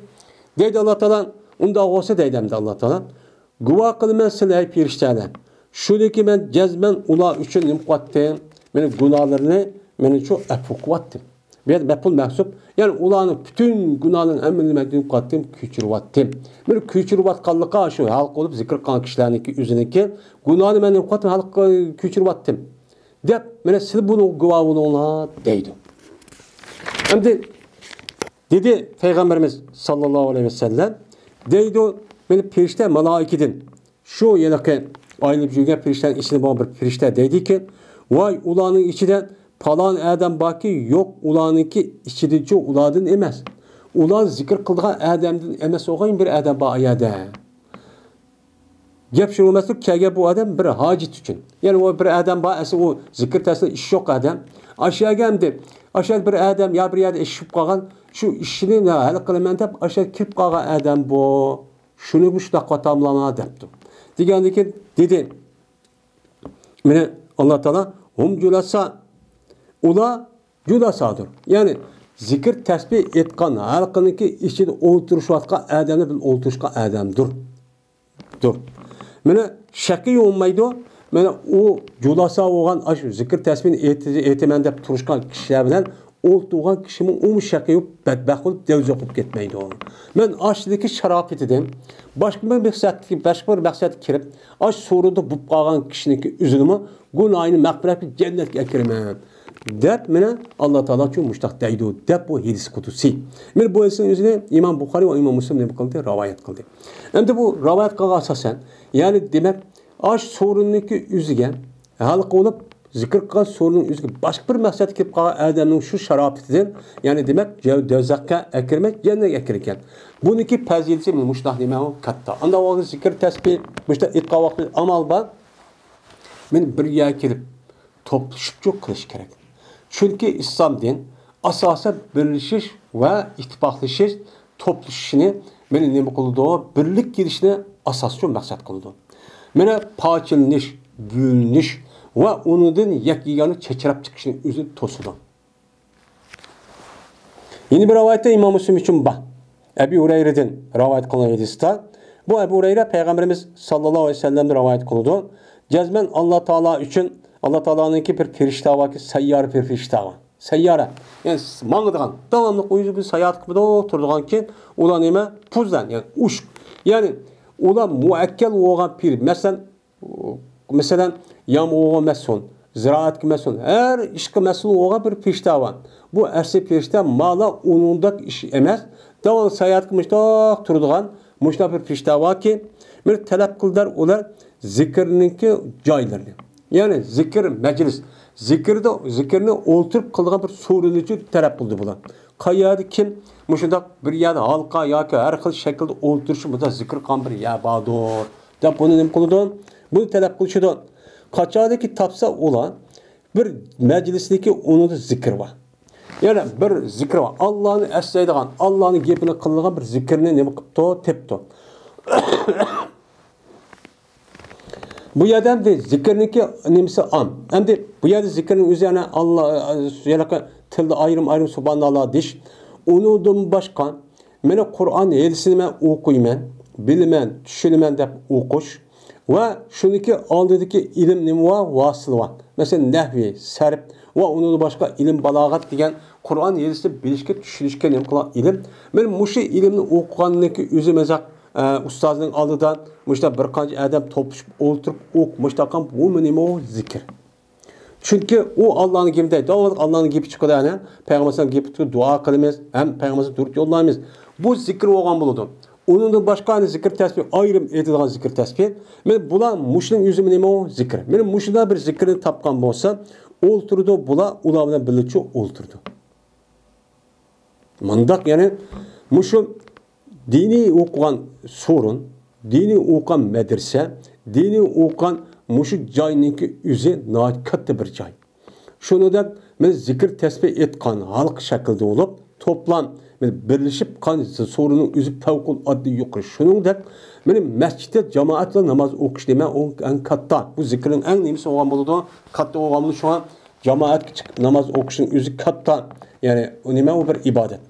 دەيدۇ ئاللا تائالا، ئۇنداق بولسا دەيدۇ ئەمدى ئاللا تائالا، گۇۋاھ قىلىمەن سىلەر ئەي پەرىشتەلەر، شۇنىكى مەن جەزمەن ئۇلار ئۈچۈن نېمە قىلىۋاتتىم؟ مېنىڭ گۇناھلىرىنى مېنىڭچۇ ئەپۇ قىلىۋاتتىم. بۇ يەردە مەپئۇل مەھزۇپ، يەنى ئۇلارنىڭ پۈتۈن گۇناھلىرىنىڭ ھەممىنى مەن نېمە قىلىۋاتتىم؟ كۆچۈرۈۋاتتىم. مېنى كۆچۈرۈۋاتقانلىقى شۇ ھەلقە بولۇپ زىكىر قىلغان كىشىلەرنىڭكى ئۆزىنىڭكى گۇناھىنى مەن نېمە قىلىۋاتتىم؟ ھەلقە كۆچۈرۈۋاتتىم. دەپ، مانا سىلەر بۇنىڭغا گۇۋاھ بولۇڭلار دەيدۇ. ئەمدى دېدى پەيغەمبىرىمىز ساللاللاھۇ ئەلەيھى ۋەسەللەم، دەيدۇ، مانا پەرىشتە مالائىكىدىن، شۇ ھېلىقى ئايلىنىپ يۈرگەن پەرىشتىنىڭ ئىچىدە بولغان بىر پەرىشتە دەيدىكى، ۋاي، ئۇلارنىڭ ئىچىدە پالان ئادەم باركى، يوق، ئۇلارنىڭكى ئىچىدىچۇ ئۇلاردىن ئەمەس. ئۇلار زىكىر قىلىدىغان ئادەمدىن ئەمەس بولغان بىر ئادەم بار ئۇ يەردە. گەپ شۇ ئەمەسمۇ، كەلگەن بۇ ئادەم بىر ھاجەت ئۈچۈن. يەنى ئۇ بىر ئادەم بار، ئەسلى ئۇ زىكىر تەسبىھ ئىشى يوق ئادەم. ئاشۇ يەرگە ئەمدى، ئاشۇ يەردە بىر ئادەم يا بىر يەردە ئىش چۈشۈپ قالغان، شۇ ئىشنى ھەل قىلىمەن دەپ ئاشۇ يەرگە كىرىپ قالغان ئادەم بۇ. شۇنى مۇشۇنداق ئاتاملىما دەپتۇ. دېگەندىن كېيىن دېدى، مانا ئاللا تائالا، ھۇم جۇلاسا، ئۇلار جۇلاسادۇر. يەنى زىكىر تەسبىھ ئېيتقان ھەلقىنىڭكى ئىچىدە ئولتۇرۇشۇۋاتقان ئادەملەر بىلەن ئولتۇرۇشقان ئادەمدۇر. دۇر. مانا شەقىي بولمايدۇ. مانا ئۇ جۇلاسا بولغان ئاشۇ زىكىر تەسبىھنى ئېيتى-، ئېيتىمەن دەپ تۇرۇشقان كىشىلەر بىلەن ئولتۇرغان كىشىمۇ ئۇمۇ شەقىي بولۇپ، بەتبەخت بولۇپ، دوزاخ بولۇپ كەتمەيدۇ. مەن ئاشۇدىكى شاراپىتىدىن باشقا بىر مەقسەتكە، باشقا بىر مەقسەتكە كىرىپ، ئاش سورۇندا بولۇپ قالغان كىشىنىڭكى ئۆزىنىمۇ گۇناھىنى مەغپىرەت قىلىپ جەننەتكە ئەكىرىمەن دەپ، مانا ئاللا تائالا شۇ مۇشتاق دەيدۇ دەپ، بۇ ھەدىس قۇدسىي. مانا بۇ ھەدىسنىڭ ئۆزىنى ئىمام بۇخارىي ۋە ئىمام مۇسلىم نېمە قىلدى؟ رىۋايەت قىلدى. ئەمدى بۇ رىۋايەت قىلغان ئاساسەن، يەنى دېمەك، ئاش سورۇننىڭكى ئۆزىگە ھەلقە بولۇپ، زىكىر قىلغان سورۇننىڭ ئۆزىگە باشقا بىر مەقسەتكە كىرىپ قالغان ئادەمنىڭ شۇ شاراپىتىدىن، يەنى دېمەك، جە-، دوزاخقا ئەكىرمەك، جەننەتكە ئەكىرىدىكەن. بۇنىڭكى پەزىلىتى مۇشۇنداق نېمە كاتتا. ئانداق بولغان زىكىر تەسبىھ، مۇشۇنداق ئېيتقان ۋاقتى ئامال بار. مانا بىر يەرگە كېلىپ توپلىشىپچۇ قىلىش كېرەك. چۈنكى ئىسلام دىن ئاساسەن بىرلىشىش ۋە ئىتتىپاقلىشىش، توپلىشىشنى، مانا نېمە قىلىدۇ؟ بىرلىك كېلىشنى ئاساسچۇ مەقسەت قىلىدۇ. مانا پارچىلىنىش، بۆلۈنۈش ۋە ئۇنىڭدىن يەككە-يېگانە چېچىراپ چىقىشنى ئۆزىنى توسىدۇ. يەنە بىر رىۋايەتتە ئىمام مۇسلىم ئۈچۈن بار. ئەبى ھۇرەيرىدىن رىۋايەت قىلىنغان ھەدىستە، بۇ ئەبۇ ھۇرەيرە پەيغەمبىرىمىز ساللاللاھۇ ئەلەيھى ۋەسەللەمدىن رىۋايەت قىلىدۇ. جەزمەن ئاللا تائالا ئۈچۈن، ئاللا تائالانىڭكى بىر پەرىشتە باركى، سەييارە بىر پەرىشتە بار. سەييارە، يەنى ماڭىدىغان، داۋاملىق ئۆزى بىر ساياھەت قىلىدۇ، تۇرىدىغانكى، ئۇلار نېمە؟ پۇزەن، يەنى ئۇششۇق. يەنى ئۇلار مۇئەككەل بولغان پىر، مەسىلەن، مەسىلەن، يامغۇرغا مەسئۇل، زىرائەتكە مەسئۇل، ھەر ئىشقا مەسئۇل بولغان بىر پەرىشتە بار. بۇ ئەسلى پەرىشتە مالا ئۇنىڭدەك ئىش ئەمەس. داۋاملىق ساياھەتكە مۇشتاق تۇرىدىغان مۇشۇنداق بىر پەرىشتە باركى، بىر تەلەپ قىلدىلار ئۇلار زىكىرنىڭكى جايلىرىنى. يەنى زىكىر مەجلىس، زىكىردا، زىكىرنى ئولتۇرۇپ قىلىدىغان بىر سورۇننى تەلەپ قىلدى بۇلار. قايەردە كىم مۇشۇنداق بىر يەردە ھالقا ياكى ھەر خىل شەكىلدە ئولتۇرۇشى، مۇنداق زىكىر قىلغان بىر يەر باردۇر دەپ، بۇنى نېمە قىلىدۇ؟ بۇنى تەلەپ قىلىشىدۇ. قاچانكى تاپسا ئۇلار بىر مەجلىسنىكى ئۇنىڭدا زىكىر بار. يەنى بىر زىكىر بار. ئاللانى ئەسلەيدىغان، ئاللانىڭ گېپىنى قىلىدىغان بىر زىكىرنى نېمە قىپتۇ؟ تېپتۇ. بۇ يەردە ئەمدى زىكىرنىڭكى نېمىسى ئام. ئەمدى بۇ يەردە زىكىرنىڭ ئۆزى يەنە ئاللا، يەنە تىلدا ئايرىم-ئايرىم سۇبھاناللا دېيىش. ئۇنىڭدىن باشقا مانا قۇرئان ھەدىسنى مەن ئوقۇيمەن، بىلىمەن، چۈشىنىمەن دەپ ئوقۇش ۋە شۇنىڭكى ئالدىدىكى ئىلىم نېمە بار؟ ۋاسىلە بار. مەسىلەن، نەھۋى، سەرپ ۋە ئۇنىڭدىن باشقا ئىلىم بالاغەت دېگەن قۇرئان ھەدىسنى بىلىشكە، چۈشىنىشكە نېمە قىلغان ئىلىم. مانا مۇشۇ ئىلىمنى ئوقۇغاندىن كېيىن ئۆزى مەزاق ئە، ئۇستازنىڭ ئالدىدا مۇشۇنداق بىر قانچە ئادەم توپلىشىپ ئولتۇرۇپ ئوق-، مۇشۇنداق قىلغان بۇمۇ نېمە ئۇ؟ زىكىر. چۈنكى ئۇ ئاللانىڭ گېپىدە، داۋاملىق ئاللانىڭ گېپى چىقىدۇ، ئەنە پەيغەمبەر ئەلەيھىسسالام گېپى چىقىدۇ، دۇئا قىلىمىز، ھەم پەيغەمبەر ئەلەيھىسسالام دۇرۇت يوللايمىز. بۇ زىكىر بولغان بولىدۇ. ئۇنىڭدىن باشقا ئەنە زىكىر تەسبىھ، ئايرىم ئېيتىدىغان زىكىر تەسبىھ. مانا بۇلار مۇشۇنىڭ ئۆزىمۇ نېمە ئۇ؟ زىكىر. مانا مۇشۇنداق بىر زىكىرنى تاپقان بولسا، ئولتۇرىدۇ بۇلار، ئۇلار بىلەن بىللىچۇ ئولتۇرىدۇ. مۇنداق، يەنى مۇشۇ دىنىي ئوقۇغان سورۇن، دىنىي ئوقۇغان مەدرىسە، دىنىي ئوقۇغان مۇشۇ جاينىڭكى ئۆزى ناھايىتى كاتتا بىر جاي. شۇنىڭدەك مەن زىكىر تەسبىھ ئېيتقان ھالقا شەكلىدە بولۇپ، توپلام، مانا بىرلىشىپ قان سورۇننىڭ ئۆزى پەۋقۇلئاددە يۇقىرى. شۇنىڭدەك مانا مەسچىتتە جامائەت بىلەن ناماز ئوقۇش دېمە ئۇ ئەڭ كاتتا. بۇ زىكىرنىڭ ئەڭ نېمىسى بولغان بولىدۇ؟ كاتتا بولغان بولىدۇ. شۇڭا جامائەتكە چىقىپ ناماز ئوقۇشنىڭ ئۆزى كاتتا. يەنى ئۇ نېمە؟ ئۇ بىر ئىبادەت.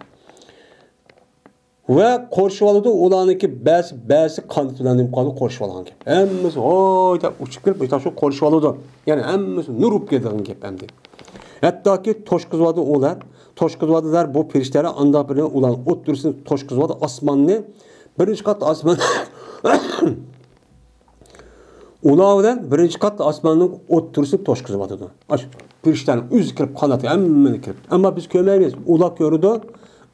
ۋە قورشىۋالىدۇ ئۇلارنىڭكى بەزى، بەزى قانىتى بىلەن نېمە قىلىدۇ؟ قورشىۋالغان گەپ. ھەممىسى ھوي دەپ ئۇچۇپ كېلىپ، مۇشۇنداق شۇ قورشىۋالىدۇ. يەنى ھەممىسى نۇر بولۇپ كېتىدىغان گەپ ئەمدى. ھەتتاكى توشقۇزۇۋالىدۇ ئۇلار، توشقۇزۇۋالىدۇ دەر بۇ پېرىشتىلەر، ئانداق بىر ئۇلارنىڭ ئوتتۇرىسىنى توشقۇزۇۋالىدۇ ئاسماننى. بىرىنچى قات ئاسمان ئۇلار بىلەن بىرىنچى قات ئاسماننىڭ ئوتتۇرىسىنى توشقۇزۇۋاتىدۇ. ئاشۇ پېرىشتەنىڭ ئۆزى كىرىپ قانات، ھەممىنى كىرىپ. ئەمما بىز كۆرمەيمىز. ئۇلار كۆرىدۇ،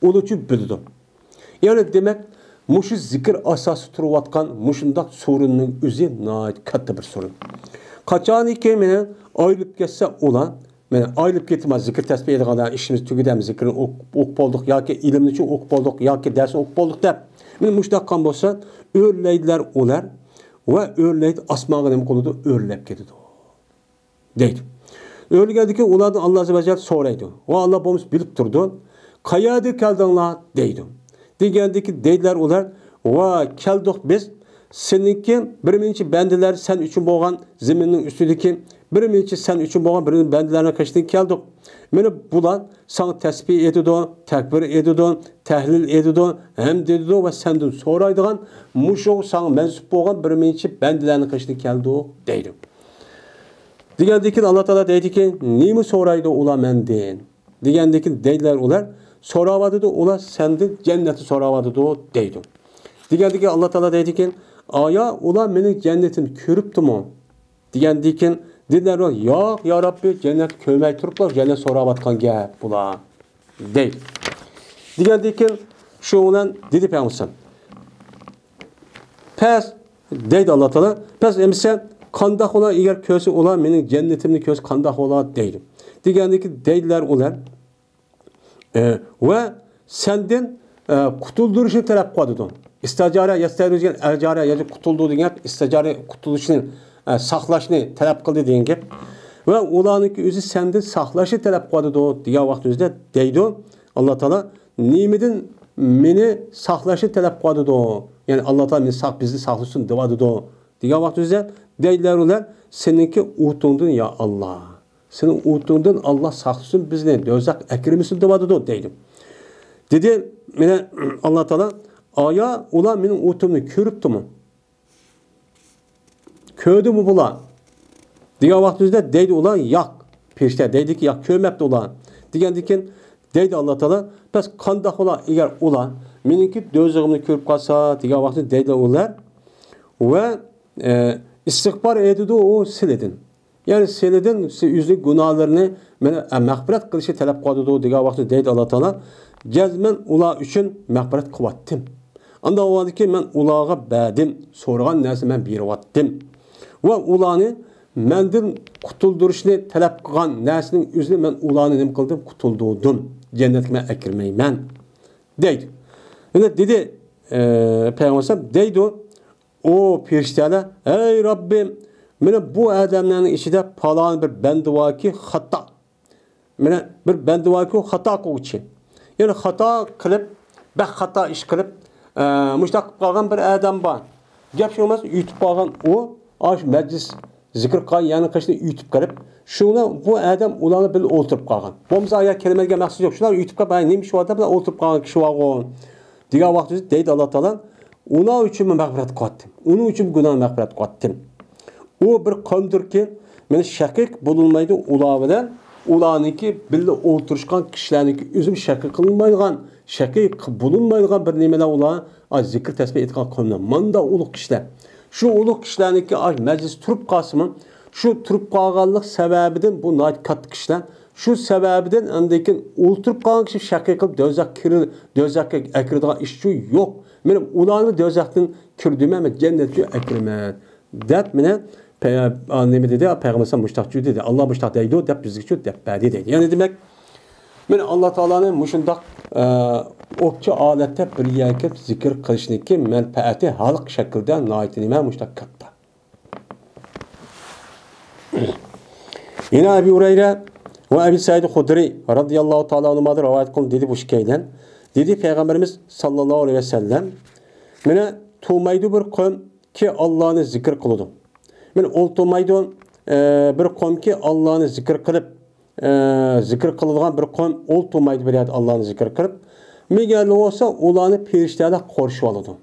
ئۇلارچۇ بىلىدۇ. يەنى دېمەك، مۇشۇ زىكىر ئاساسى تۇرۇۋاتقان مۇشۇنداق سورۇننىڭ ئۆزى ناھايىتى كاتتا بىر سورۇن. قاچانكى مېنى ئايرىلىپ كەتسە ئۇلار، مانا ئايرىلىپ كېتىمىز، زىكىر تەسبىھ ئېيتىدىغاندا ئىشىمىز تۈگىدى، ھەم زىكىرنى ئوقۇپ، ئوقۇپ بولدۇق ياكى ئىلىمنىچۇ ئوقۇپ بولدۇق ياكى دەرسنى ئوقۇپ بولدۇق دەپ، مانا مۇشۇنداق قىلغان بولسا، ئۆرلەيدىلەر ئۇلار ۋە ئۆرلەيدۇ، ئاسمانغا نېمە قىلىدۇ؟ ئۆرلەپ كېتىدۇ، دەيدۇ. ئۆرلىگەندىن كېيىن ئۇلاردىن ئاللا ئەززە ۋە جەل سورايدۇ. ۋە ئاللا بولمىسا بىلىپ تۇرىدۇ. قەيەردىن كەلدىڭلار؟ دەيدۇ. دېگەندىن كېيىن دەيدىلەر ئۇلار، ۋا كەلدۇق بىز، سېنىڭكى بىر مىنچە بەندىلەر سەن ئۈچۈن بولغان زېمىننىڭ ئۈستىدىكى بىر مىنچە سەن ئۈچۈن بولغان بىر بەندىلەرنىڭ قېشىدىن كەلدۇق. مانا بۇلار ساڭا تەسبىھ ئېيتىدۇ، تەكبىر ئېيتىدۇ، تەھلىل ئېيتىدۇ، ھەمد ئېيتىدۇ ۋە سەندىن سورايدىغان مۇشۇ ساڭا مەنسۇپ بولغان بىر مىنچە بەندىلەرنىڭ قېشىدىن كەلدۇق دەيدۇ. دېگەندىن كېيىن ئاللا تائالا دەيدىكى، نېمە سورايدۇ ئۇلار مەندىن؟ دېگەندىن كېيىن دەيدىلەر ئۇلار، سوراۋاتىدۇ ئۇلار سەندىن جەننەتنى سوراۋاتىدۇ دەيدۇ. دېگەندىن كېيىن ئاللا تائالا دەيدىكى، ئايا ئۇلار مېنىڭ جەننىتىمنى كۆرۈپتىمۇ؟ دېگەندىن كېيىن دېدىلەر، ياق يا رەببى، جەننەت كۆرمەي تۇرۇپلا جەننەت سوراۋاتقان گەپ بۇلار، دەيدۇ. دېگەندىن كېيىن شۇ بىلەن دېدى پەيغەمبەر، پەس دەيدۇ ئاللا تائالا، پەس ئەمىسە قانداق ئۇلار ئەگەر كۆرسە ئۇلار مېنىڭ جەننىتىمنى كۆرسە قانداق بولار دەيدۇ. دېگەندىن كېيىن دەيدىلەر ئۇلار، ئە، ۋە سەندىن، ئە، قۇتۇلدۇرۇشنى تەلەپ قىلىۋاتىدۇ. ئىستەجارە يەستەجىرۇ دېگەن ئەجارە، يەنى قۇتۇلدۇ دېگەن گەپ، ئىستەجارە قۇتۇلۇشنى، ئە، ساقلاشنى تەلەپ قىلدى دېگەن گەپ. ۋە ئۇلارنىڭكى ئۆزى سەندىن ساقلاشنى تەلەپ قىلىۋاتىدۇ دېگەن ۋاقتىمىزدا دەيدۇ ئاللا تائالا، نېمىدىن مېنى ساقلاشنى تەلەپ قىلىۋاتىدۇ؟ يەنى ئاللا تائالا مېنى ساق-، بىزنى ساقلىسۇن دەۋاتىدۇ دېگەن ۋاقتىمىزدا دەيدىلەر ئۇلار، سېنىڭكى ئوتۇڭدىن يا ئاللا. سېنىڭ ئوتۇڭدىن ئاللا ساقلىسۇن بىزنى، دوزاخقا ئەكىرمىسۇن دەۋاتىدۇ، دەيدۇ. دېدى، مانا، ئاللا تائالا، ئايا، ئۇلار مېنىڭ ئوتۇمنى كۆرۈپتىمۇ؟ كۆردىمۇ بۇلار؟ دېگەن ۋاقتىمىزدا دەيدۇ ئۇلار، ياق. پەرىشتە دەيدىكى، ياق، كۆرمەپتۇ ئۇلار. دېگەندىن كېيىن دەيدۇ ئاللا تائالا، بەس قانداق بولا، ئەگەر ئۇلار مېنىڭكى دوزىخىمنى كۆرۈپ قالسا، دېگەن ۋاقتىدا دەيدۇ ئۇلار. ۋە، ئە، ئىستىغپار ئېيتىدۇ ئۇ سىلىدىن. يەنى سىلىدىن سى-، ئۆزىنىڭ گۇناھلىرىنى مانا، ئە، مەغپىرەت قىلىشنى تەلەپ قىلىۋاتىدۇ دېگەن ۋاقىتتا دەيدۇ ئاللا تائالا، جەزمەن ئۇلار ئۈچۈن مەغپىرەت قىلىۋاتتىم. ئاندىن ئۇلاردىكى مەن ئۇلارغا بەردىم، سورىغان نەرسە مەن بېرىۋاتتىم. ۋە ئۇلارنى مەندىن قۇتۇلدۇرۇشنى تەلەپ قىلغان نەرسىنىڭ ئۆزىنى مەن ئۇلارنى نېمە قىلدىم؟ قۇتۇلدۇردۇم. جەننەتكە مەن ئەكىرمەيمەن، دەيدۇ. يەنە دېدى، ئە، پەيغەمبەر ئەلەيھىسسالام دەيدۇ، ئۇ پېرىشتەلەر، ئەي رەببىم، مانا بۇ ئادەملەرنىڭ ئىچىدە پالان بىر بەندە باركى خاتا. مانا بىر بەندە باركى، ئۇ خاتا قىلغۇچى. يەنى خاتا قىلىپ، بەك خاتا ئىش قىلىپ، ئە، مۇشۇنداق قىلىپ قالغان بىر ئادەم بار. گەپ شۇ ئەمەس، يۇتۇپ قالغان ئۇ، ئاشۇ مەجلىس، زىكىر قىلغان يەرنى قىلىشنى يۇتۇپ قېلىپ، شۇڭا بۇ ئادەم ئۇلارنىڭ بىلەن ئولتۇرۇپ قالغان. بولمىسا ئايا كەلمە دېگەن مەقسەت يوق. شۇلار يۇتۇپ قېلىپ، ھەي، نېمە ئىش بار دەپ ئولتۇرۇپ قالغان كىشى بارغۇ، دېگەن ۋاقىتتا دەيدۇ ئاللا تائالا، ئۇلار ئۈچۈن مەن مەغپىرەت قىلىۋاتتىم. ئۇنىڭ ئۈچۈن گۇناھنى مەغپىرەت قىلىۋاتتىم. ئۇ بىر قومدۇركى، مانا شەقىق بولۇنمايدۇ ئۇلار بىلەن، ئۇلارنىڭكى بىللە ئولتۇرۇشقان كىشىلەرنىڭكى ئۆزىمۇ شەقىق قىلىنمايدىغان، شەقىق بولۇنمايدىغان بىر نېمىلەر ئۇلار، ئا، زىكىر تەسبىھ ئېيتقان قوملار، ماندا ئۇلۇغ كىشىلەر. شۇ ئۇلۇغ كىشىلەرنىڭكى، ئا، مەجلىس تۇرۇپ قالسىمۇ، شۇ تۇرۇپ قالغانلىق سەۋەبىدىن بۇ ناھايىتى كاتتا كىشىلەر. شۇ سەۋەبىدىن ئاندىن كېيىن ئولتۇرۇپ قالغان كىشى شەقىق قىلىپ دوزاخ كىرى-، دوزاخقا ئەكىرىدىغان ئىش شۇ يوق. مانا ئۇلارنى دوزاختىن كىردۈرمەي، مەن جەننەتكە ئەكىرىمەن. دەپ مانا پەي-، ئا، نېمە دېدى؟ پەيغەمبەر مۇشتاق دېدى. ئاللا مۇشتاق دەيدۇ دەپ بىزگىچۇ دەپ بەردى دەيدۇ. يەنى دېمەك، مانا ئاللا تائالانى مۇشۇنداق، ئا، ئوپچە ھالەتتە بىر يەرگە كېلىپ زىكىر قىلىشنىڭكى مەنپەئەتى ھالقا شەكىلدە ناھايىتى نېمە مۇشتاق كاتتا. يەنە ئەبى ھۇرەيرە ۋە ئەبى سەئىد خۇدرى رەزىياللاھۇ تائالا ئەنھۇمادىن رىۋايەت قىلىندى دېدى بۇ ئىككىيلەن. دېدى پەيغەمبىرىمىز ساللاللاھۇ ئەلەيھى ۋەسەللەم، مانا تۇرمايدۇ بىر قوم كى ئاللانى زىكىر قىلىدۇ. مانا ئولتۇرمايدۇ، ئە، بىر قومكى ئاللانى زىكىر قىلىپ، ئە، زىكىر قىلىدىغان بىر قوم ئولتۇرمايدۇ بىر يەردە ئاللانى زىكىر قىلىپ. مەگەر بولسا ئۇلارنى پېرىشتەلەر قورشىۋالىدۇ.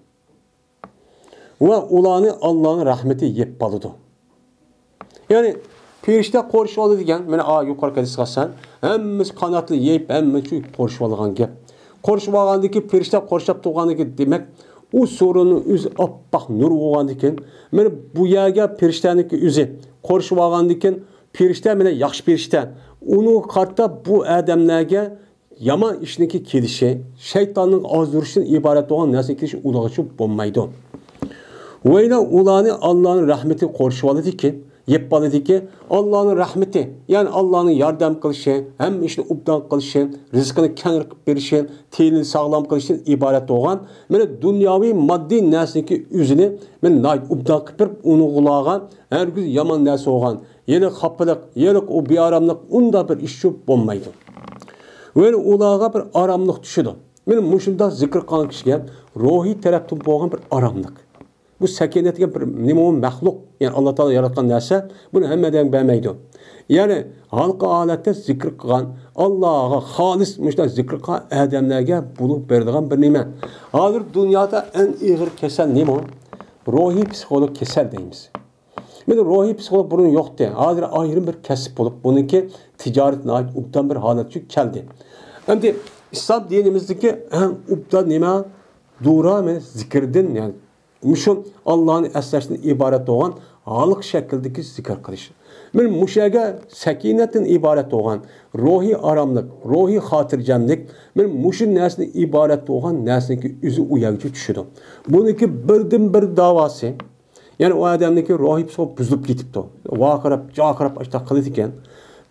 ۋە ئۇلارنى ئاللانىڭ رەھمىتى يېپىپ ئالىدۇ. يەنى پېرىشتە قورشىۋالىدۇ دېگەن، مانا، ئا، يۇقىرىقى ھەدىسكە ئاساسەن، ھەممىسى قاناتلىرى يېيىپ، ھەممىسى قورشىۋالغان گەپ. قورشىۋالغاندىكى پېرىشتە قورشاپ تۇرغاندىكى، دېمەك، ئۇ سورۇننىڭ ئۆزى ئاپئاق نۇر بولغاندىكىن، مانا بۇ يەرگە پېرىشتەنىكى ئۆزى قورشىۋالغاندىكىن، پېرىشتە مانا ياخشى پېرىشتە، ئۇنىڭغا قارىتا بۇ ئادەملەرگە يامان ئىشنىڭكى كېلىشى، شەيتاننىڭ ئازدۇرۇشىدىن ئىبارەت بولغان نەرسە كېلىشى ئۇلىغىچە بولمايدۇ. ۋەيلا ئۇلارنى ئاللانىڭ رەھمىتى قورشىۋالىدىكى، يېپىۋالىدىكى، ئاللانىڭ رەھمىتى، يەنى ئاللانىڭ ياردەم قىلىشى، ھەممە ئىشنى ئوبدان قىلىشى، رىزقىنى كەڭرى قىلىپ بېرىشى، تېنىنى ساغلام قىلىشتىن ئىبارەت بولغان، مانا دۇنياۋى ماددىي نەرسىنىڭكى ئۆزىنى مانا ناھايىتى ئوبدان قىلىپ بېرىپ، ئۇنىڭغا ئۇلارغا ھەرگىز يامان نەرسە بولغان، ھېلىقى خاپىلىق، ھېلىقى ئۇ بىئاراملىق، ئۇنداق بىر ئىش شۇ بولمايدۇ. ۋە ئۇلارغا بىر ئاراملىق چۈشىدۇ. مانا مۇشۇنداق زىكىر قىلغان كىشىگە روھىي تەرەپتىن بولغان بىر ئاراملىق. بۇ سەكىنە دېگەن بىر نېمە، ئۇ مەخلۇق، يەنى ئاللا تائالا ياراتقان نەرسە، بۇنى ھەممە ئادەمگە بەرمەيدۇ. يەنى ھالقا ھالەتتە زىكىر قىلغان، ئاللاغا خالىس مۇشۇنداق زىكىر قىلغان ئادەملەرگە بۇنى بېرىدىغان بىر نېمە. ھازىر دۇنيادا ئەڭ ئېغىر كېسەل نېمە؟ روھىي پسىخولوگ كېسەل دەيمىز. مانا روھىي پسىخولوگ بۇرۇن يوقتى. ھازىر ئايرىم بىر كەسىپ بولۇپ، بۇنىڭكى تىجارىتى ناھايىتى ئوبدان بىر ھالەتكە كەلدى. ئەمدى ئىسلام دىنىمىزدىكى ئەڭ ئوبدان نېمە؟ دۇرا مەن زىكىردىن، يەنى مۇشۇ ئاللانى ئەسلەشتىن ئىبارەت بولغان ھالقا شەكىلدىكى زىكىر قىلىش. مانا مۇشۇ يەرگە سەكىنەتتىن ئىبارەت بولغان روھىي ئاراملىق، روھىي خاتىرجەملىك، مانا مۇشۇ نەرسىدىن ئىبارەت بولغان نەرسىنىڭكى ئۆزى ئۇ يەرگىچە چۈشىدۇ. بۇنىڭكى بىردىنبىر داۋاسى، يەنى ئۇ ئادەمنىڭكى روھىي پسىخولوگ بۇزۇلۇپ كېتىپتۇ. ۋارقىراپ، جارقىراپ ئاشۇنداق قىلىدىكەن.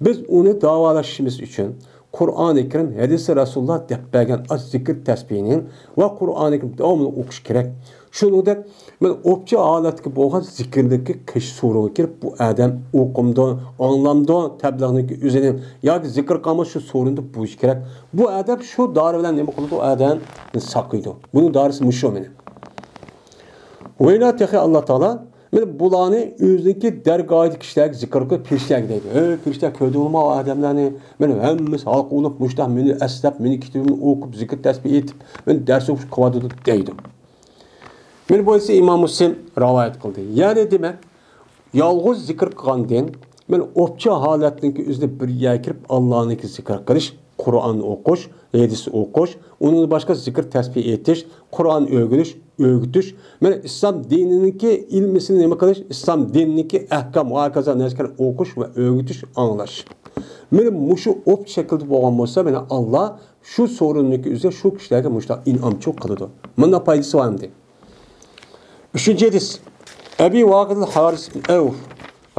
بىز ئۇنى داۋالاشىمىز ئۈچۈن قۇرئانى كەرىم، ھەدىسى رەسۇلۇللا دەپ بەرگەن ئاز زىكىر تەسبىھنى ۋە قۇرئانى كەرىم داۋاملىق ئوقۇش كېرەك. شۇنىڭدەك مانا ئوپچە ھالەتتىكى بولغان زىكىرلىككە قېشى سورۇنغا كىرىپ، بۇ ئادەم ئوقۇمدۇ، ئاڭلامدۇ، تەبلىغنىڭكى ئۆزىنى ياكى زىكىر قىلمىسا شۇ سورۇندا بولۇشى كېرەك. بۇ ئادەم شۇ دارى بىلەن نېمە قىلىدۇ؟ ئۇ ئادەمنى ساقىيدۇ. بۇنىڭ دارىسى مۇشۇ مانا. ۋەيلا تېخى ئاللا تائالا مانا بۇلارنى ئۆزىنىڭكى دەرگاھىدىكى كىشىلەرگە زىكىر قىلىپ پېرىشتىلەرگە دەيدۇ. ئەي پېرىشتە، كۆردۈڭلارمۇ ئۇ ئادەملەرنى؟ مانا ھەممىسى ھالقا بولۇپ مۇشۇنداق مېنى ئەسلەپ، مېنى كىتابىمنى ئوقۇپ، زىكىر تەسبىھ ئېيتىپ، مانا دەرس ئوقۇش قىلىۋاتىدۇ دەيدۇ. مانا بۇ ھەدىسنى ئىمام مۇسلىم رىۋايەت قىلدى. يەنى دېمەك، يالغۇز زىكىر قىلغاندىن، مانا ئوپچە ھالەتنىڭكى ئۆزىدە بىر يەرگە كىرىپ ئاللانىڭكى زىكىر قىلىش، قۇرئان ئوقۇش، ھەدىس ئوقۇش، ئۇنىڭدىن باشقا زىكىر تەسبىھ ئېيتىش، قۇرئان ئۆگىنىش، ئۆگىتىش، مانا ئىسلام دىنىنىڭكى ئىلمىسىنى نېمە قىلىش، ئىسلام دىنىنىڭكى ئەھكام ۋە ھاكازا نەرسىلەرنى ئوقۇش ۋە ئۆگىتىش، ئاڭلاش. مانا مۇشۇ ئوپچە شەكىلدە بولغان بولسا، مانا ئاللا شۇ سورۇننىڭكى ئۆزىگە شۇ كىشىلەرگە مۇشۇنداق ئىنئامچىلىق قىلىدۇ. مۇنداق پايدىسى بار ئەمدى. ئۈچىنچى ھەدىس. ئەبى ۋاقىدىل ھارىس ئەۋف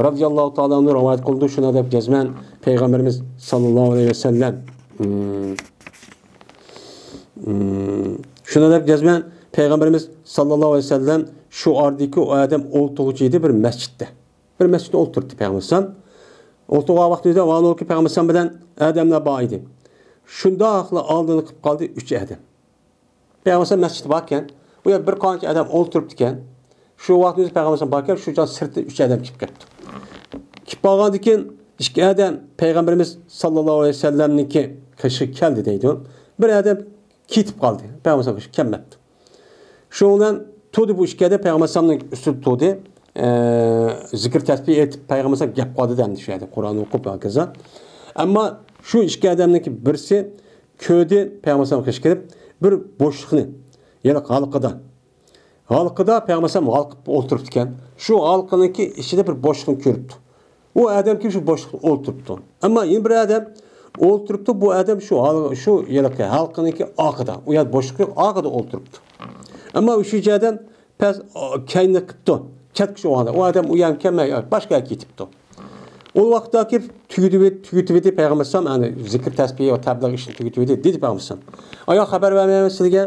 رەزىياللاھۇ تائالا ئەنھۇ رىۋايەت قىلدى. شۇنداق دەپ جەزمەن پەيغەمبىرىمىز ساللاللاھۇ ئەلەيھى ۋەسەللەم، ئىم، شۇنى دەپ جەزمەن پەيغەمبىرىمىز ساللاللاھۇ ئەلەيھى ۋەسەللەم شۇ ئارىدىكى ئۇ ئادەم ئولتۇرغۇچى ئىدى بىر مەسچىتتە. بىر مەسچىتتە ئولتۇرۇپتۇ پەيغەمبەر ئەلەيھىسسالام. ئولتۇرغان ۋاقتىدا ۋالىكى پەيغەمبەر ئەلەيھىسسالام بىلەن ئادەملەر بار ئىدى. شۇنداقلا ئالدىنى قىلىپ قالدى ئۈچ ئادەم. پەيغەمبەر ئەلەيھىسسالام مەسچىتتە باركەن، ئۇ يەردە بىر قانچە ئادەم ئولتۇرۇپتىكەن. شۇ ۋاقىتتا پەيغەمبەر ئەلەيھىسسالام باركەن، شۇ چاغدا سىرتتىن ئۈچ ئادەم كىرىپ كەپتۇ. كىرىپ قالغاندىن كېيىن ئىككى ئادەم پەيغەمبىرىمىز ساللاللاھۇ ئەلەيھى ۋەسەللەمنىڭكى قېشىغا كەلدى دەيدۇ. بىر ئادەم كېتىپ قالدى. پەيغەمبەر ئەلەيھىسسالام كەلمەپتۇ. شۇنىڭ بىلەن تۇردى بۇ ئىككى ئادەم پەيغەمبەر ئەلەيھىسسالامنىڭ ئۈستىدە تۇردى. ئە، زىكىر تەسبىھ ئېيتىپ پەيغەمبەر ئەلەيھىسسالام گەپ قىلدى دەمدى شۇ يەردە. قۇرئان ئوقۇپ ھاكازا. ئەمما شۇ ئىككى ئادەمنىڭكى بىرسى كۆردى پەيغەمبەر ئەلەيھىسسالام قېشىغا كېلىپ بىر بوشلۇقنى، يەنى ھالقىدا. ھالقىدا پەيغەمبەر ئەلەيھىسسالام ھالقىپ ئولتۇرۇپتىكەن. شۇ ھالقىنىڭكى ئىچىدە بىر بوشلۇقنى كۆرۈپتۇ. ئۇ ئادەم كېلىپ شۇ بوشلۇقتا ئولتۇرۇپتۇ. ئەمما يەنە بىر ئادەم ئولتۇرۇپتۇ، بۇ ئادەم شۇ ھال-، شۇ ھېلىقى ھالقىنىڭكى ئارقىدا، ئۇ يەر بوشلۇق يوق، ئارقىدا ئولتۇرۇپتۇ. ئەمما ئۈچىنچى ئادەم پەس، ئا، كەينىنى قىپتۇ، كەتكۈچى بولغاندا، ئۇ ئادەم ئۇ يەرگە كەلمەي، باشقا يەرگە كېتىپتۇ. ئۇ ۋاقىتتا كېلىپ تۈگىتىۋ-، تۈگىتىۋىدى پەيغەمبەر ئەلەيھىسسالام، يەنى زىكىر تەسبىھ ۋە تەبلىغ ئىشىنى تۈگىتىۋىدى، دېدى پەيغەمبەر ئەلەيھىسسالام. ئايا، خەۋەر بەرمەيمەن سىلىگە،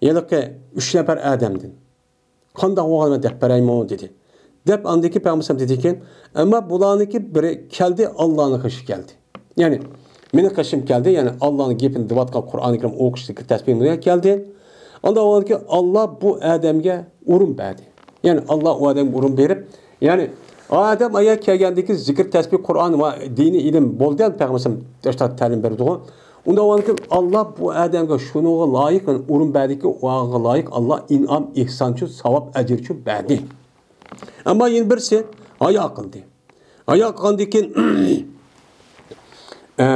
ھېلىقى ئۈچ نەپەر ئادەمدىن. قانداق بولغانىنى مەن دەپ بېرەيمۇ؟ دېدى. دەپ ئاندىن كېيىن پەيغەمبەر ئەلەيھىسسالام دېدىكەن، ئەمما بۇلارنىڭكى بىرى كەلدى، ئاللانىڭ قېشىغا كەلدى. يەنى مېنىڭ قېشىم كەلدى، يەنى ئاللانىڭ گېپىنى دەۋاتقان، قۇرئانى كەرىم ئوقۇش، زىكىر تەسبىھ بىلەن كەلدى. ئاندىن كېيىن ئاللا بۇ ئادەمگە ئورۇن بەردى. يەنى ئاللا ئۇ ئادەمگە ئورۇن بېرىپ، يەنى ئادەم ئايا كەلگەندىكى زىكىر تەسبىھ، قۇرئان ۋە دىنىي ئىلىم بولدى، پەيغەمبەر ئەلەيھىسسالام تەلىم بەردىغۇ. ئۇنداق بولغاندىكىن، ئاللا بۇ ئادەمگە شۇنىڭغا لايىق، يەنى ئورۇن بەردىكى، ئۇغا لايىق ئاللا ئىنئام، ئېھسانچۇ، ساۋاب، ئەجىرچۇ بەردى. ئەمما يەنە بىرسى ھايا قىلدى. ھايا قىلغاندىن كېيىن، ئە،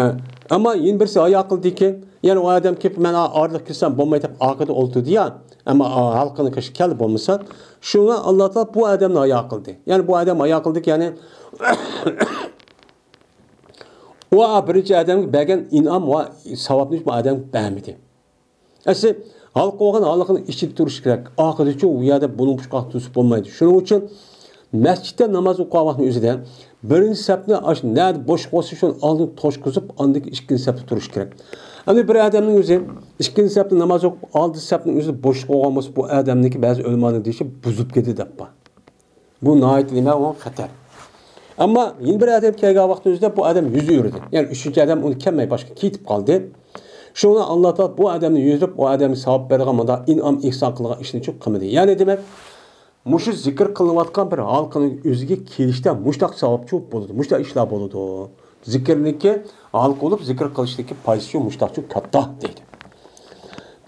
ئەمما يەنە بىرسى ھايا قىلدىكەن، يەنى ئۇ ئادەم كېلىپ، مەن ئارىلىق كىرسەم بولماي دەپ ئارقىدا ئولتۇردى يا، ئەمما ھالقىنىڭ قېشىغا كەلدى بولمىسا، شۇڭا ئاللا تائالا بۇ ئادەمنى ھايا قىلدى. يەنى بۇ ئادەم ھايا قىلدىكەن، يەنى ئۇ بىرىنچى ئادەمگە بەرگەن ئىنئام ۋە ساۋابنى بۇ ئادەمگە بەرمىدى. ئەسلى ھالقا بولغان ھالقىنىڭ ئىچىدە تۇرۇش كېرەك. ئارقىدىچۇ ئۇ يەردە بۇلۇڭ پۇچقاق تۇتۇپ بولمايدۇ. شۇنىڭ ئۈچۈن مەسچىتتە ناماز ئوقۇغان ۋاقىتنىڭ ئۆزىدە بىرىنچى سەپنى ئاشۇ نەدە بوشلۇق بولسا شۇنى ئالدىدا توشقۇزۇپ، ئاندىن كېيىن ئىككىنچى سەپتە تۇرۇش كېرەك. ئەمدى بىر ئادەمنىڭ ئۆزى ئىككىنچى سەپتە ناماز ئوقۇپ، ئالدى سەپنىڭ ئۆزىدە بوشلۇق بولغان بولسا، بۇ ئادەمنىڭكى بەزى ئۆلىمانىڭ دېيىشى بۇزۇپ كېتىدۇ دەپ بار. بۇ ناھايىتى نېمە، ئۇ خەتەر. ئەمما يەنە بىر ئادەم كەلگەن ۋاقىتنىڭ ئۆزىدە بۇ ئادەم يۈز ئۆرۈدى. يەنى ئۈچىنچى ئادەم ئۇنى كەلمەي باشقا كېتىپ قالدى. شۇڭا ئاللا تائالا بۇ ئادەمنى يۈزلەپ، ئۇ ئادەمگە ساۋاب بەرگەن مۇنداق ئىنئام، ئېھسان قىلغان ئىشنى چوق قىلمىدى. يەنى دېمەك، مۇشۇ زىكىر قىلىنىۋاتقان بىر ھالقىنىڭ ئۆزىگە كېلىشتە مۇشتاق ساۋابچۇ بولىدۇ، مۇشتاق ئىشلار بولىدۇ. زىكىرنىڭكى ھالقا بولۇپ، زىكىر قىلىشتىكى پايدىسىچۇ مۇشتاقچۇ كاتتا دەيدۇ.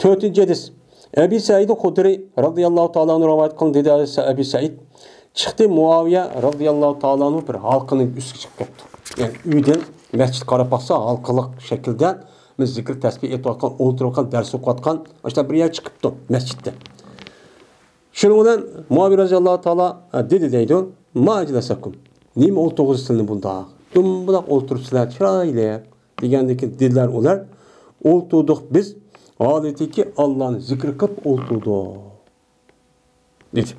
تۆتىنچى ھەدىس. ئەبى سەئىد خۇدرى رەزىياللاھۇ تائالا ئەنھۇ رىۋايەت قىلدى، دېدى ئەبى سەئىد. چىقتى مۇئاۋىيە رەزىياللاھۇ تائالا ئەنھۇ بىر ھالقىنىڭ ئۈستىگە چىقىپ كەپتۇ. يەنى ئۆيدىن مەسچىتكە قاراپ باقسا، ھالقىلىق شەكىلدە بىز زىكىر تەسبىھ ئېيتىۋاتقان، ئولتۇرۇۋاتقان، دەرس ئوقۇۋاتقان، ئاشۇنداق بىر يەر چىقىپتۇ مەسچىتتە. شۇنىڭ بىلەن مۇئاۋىيە رەزىياللاھۇ تائالا، ھە، دېدى دەيدۇ، ما ئەجلەسەكۇم؟ نېمە ئولتۇرغۇزدى سىلەرنى بۇنداق؟ دۇمبىلاق ئولتۇرۇپسىلەر، چىرايلىق. دېگەندىن كېيىن دېدىلەر ئۇلار، ئولتۇردۇق بىز، ھالىتىكى ئاللانى زىكىر قىلىپ ئولتۇردۇق. دېدى.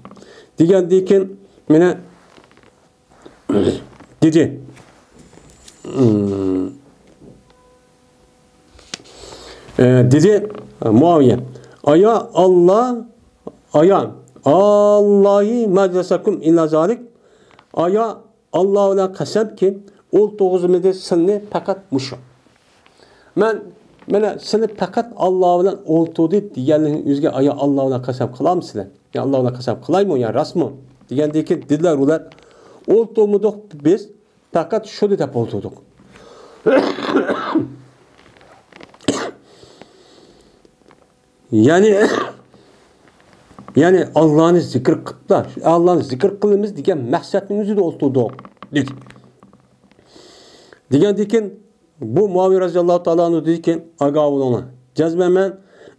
دېگەندىن كېيىن مانا دېدى. ئە، دېدى مۇئاۋىيە. ئايا ئاللا، ئايا ئاللاھى ما ئەجلەسەكۇم ئىللا زالىك. ئايا ئاللا بىلەن قەسەمكى، ئولتۇرغۇزمىدى سىلنى پەقەت مۇشۇ. مەن، مانا سىلى پەقەت ئاللا بىلەن ئولتۇردى دېگەنلىكنىڭ ئۆزىگە، ئايا ئاللا بىلەن قەسەم قىلامسىلەر؟ يا ئاللا بىلەن قەسەم قىلايمۇ، يا راستمۇ؟ دېگەندىن كېيىن دېدىلەر ئۇلار، ئولتۇرمىدۇق بىز، پەقەت شۇنى دەپ ئولتۇردۇق. يەنى، يەنى ئاللانى زىكىر قىلىپلا، شۇ ئاللانى زىكىر قىلىمىز دېگەن مەقسەتنىڭ ئۆزىدە ئولتۇردۇق، دېدى. دېگەندىن كېيىن بۇ مۇئاۋىيە رەزىياللاھۇ تائالا ئەنھۇ دېدىكەن، ئاگاھ بولۇڭلار، جەزمەن مەن،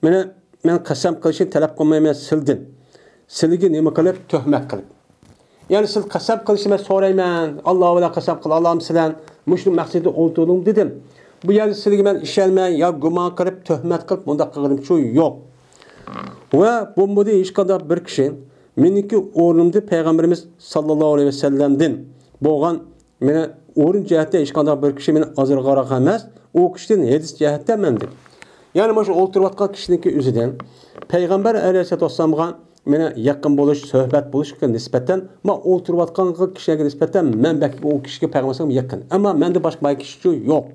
مېنى، مەن قەسەم قىلىشنى تەلەپ قىلمايمەن سىلدىن. سىلىگە نېمە قىلىپ؟ تۆھمەت قىلىپ. يەنى سىز قەسەم قىلىشنى مەن سورايمەن، ئاللا بىلەن قەسەم قىلالامسىلەر؟ مۇشۇ مەقسەتتە ئولتۇردۇم دېدىم. بۇ يەردە سىلىگە مەن ئىشەنمەي يا گۇمان قىلىپ، تۆھمەت قىلىپ، مۇنداق قىلغىنىمچۇ يوق. ۋە بولمىدى ھېچقانداق بىر كىشى مېنىڭكى ئورنۇمدا پەيغەمبىرىمىز ساللاللاھۇ ئەلەيھى ۋەسەللەمدىن بولغان مېنى ئورۇن جەھەتتە ھېچقانداق بىر كىشى مېنى ئازراقراق ئەمەس، ئۇ كىشىدىن ھەدىس جەھەتتە مەندىن. يەنى مۇشۇ ئولتۇرۇۋاتقان كىشىنىڭكى ئۆزىدىن پەيغەمبەر ئەلەيھىسسالاتۇ ۋەسسالامغا مانا يېقىن بولۇش، سۆھبەت بولۇشقا نىسبەتەن، ما ئولتۇرۇۋاتقان كىشىلەرگە نىسبەتەن مەن بەك ئۇ كىشىگە پەيغەمبەر ئەلەيھىسسالامغا يېقىن. ئەمما مەندىن باشقا باققان كىشى يوق.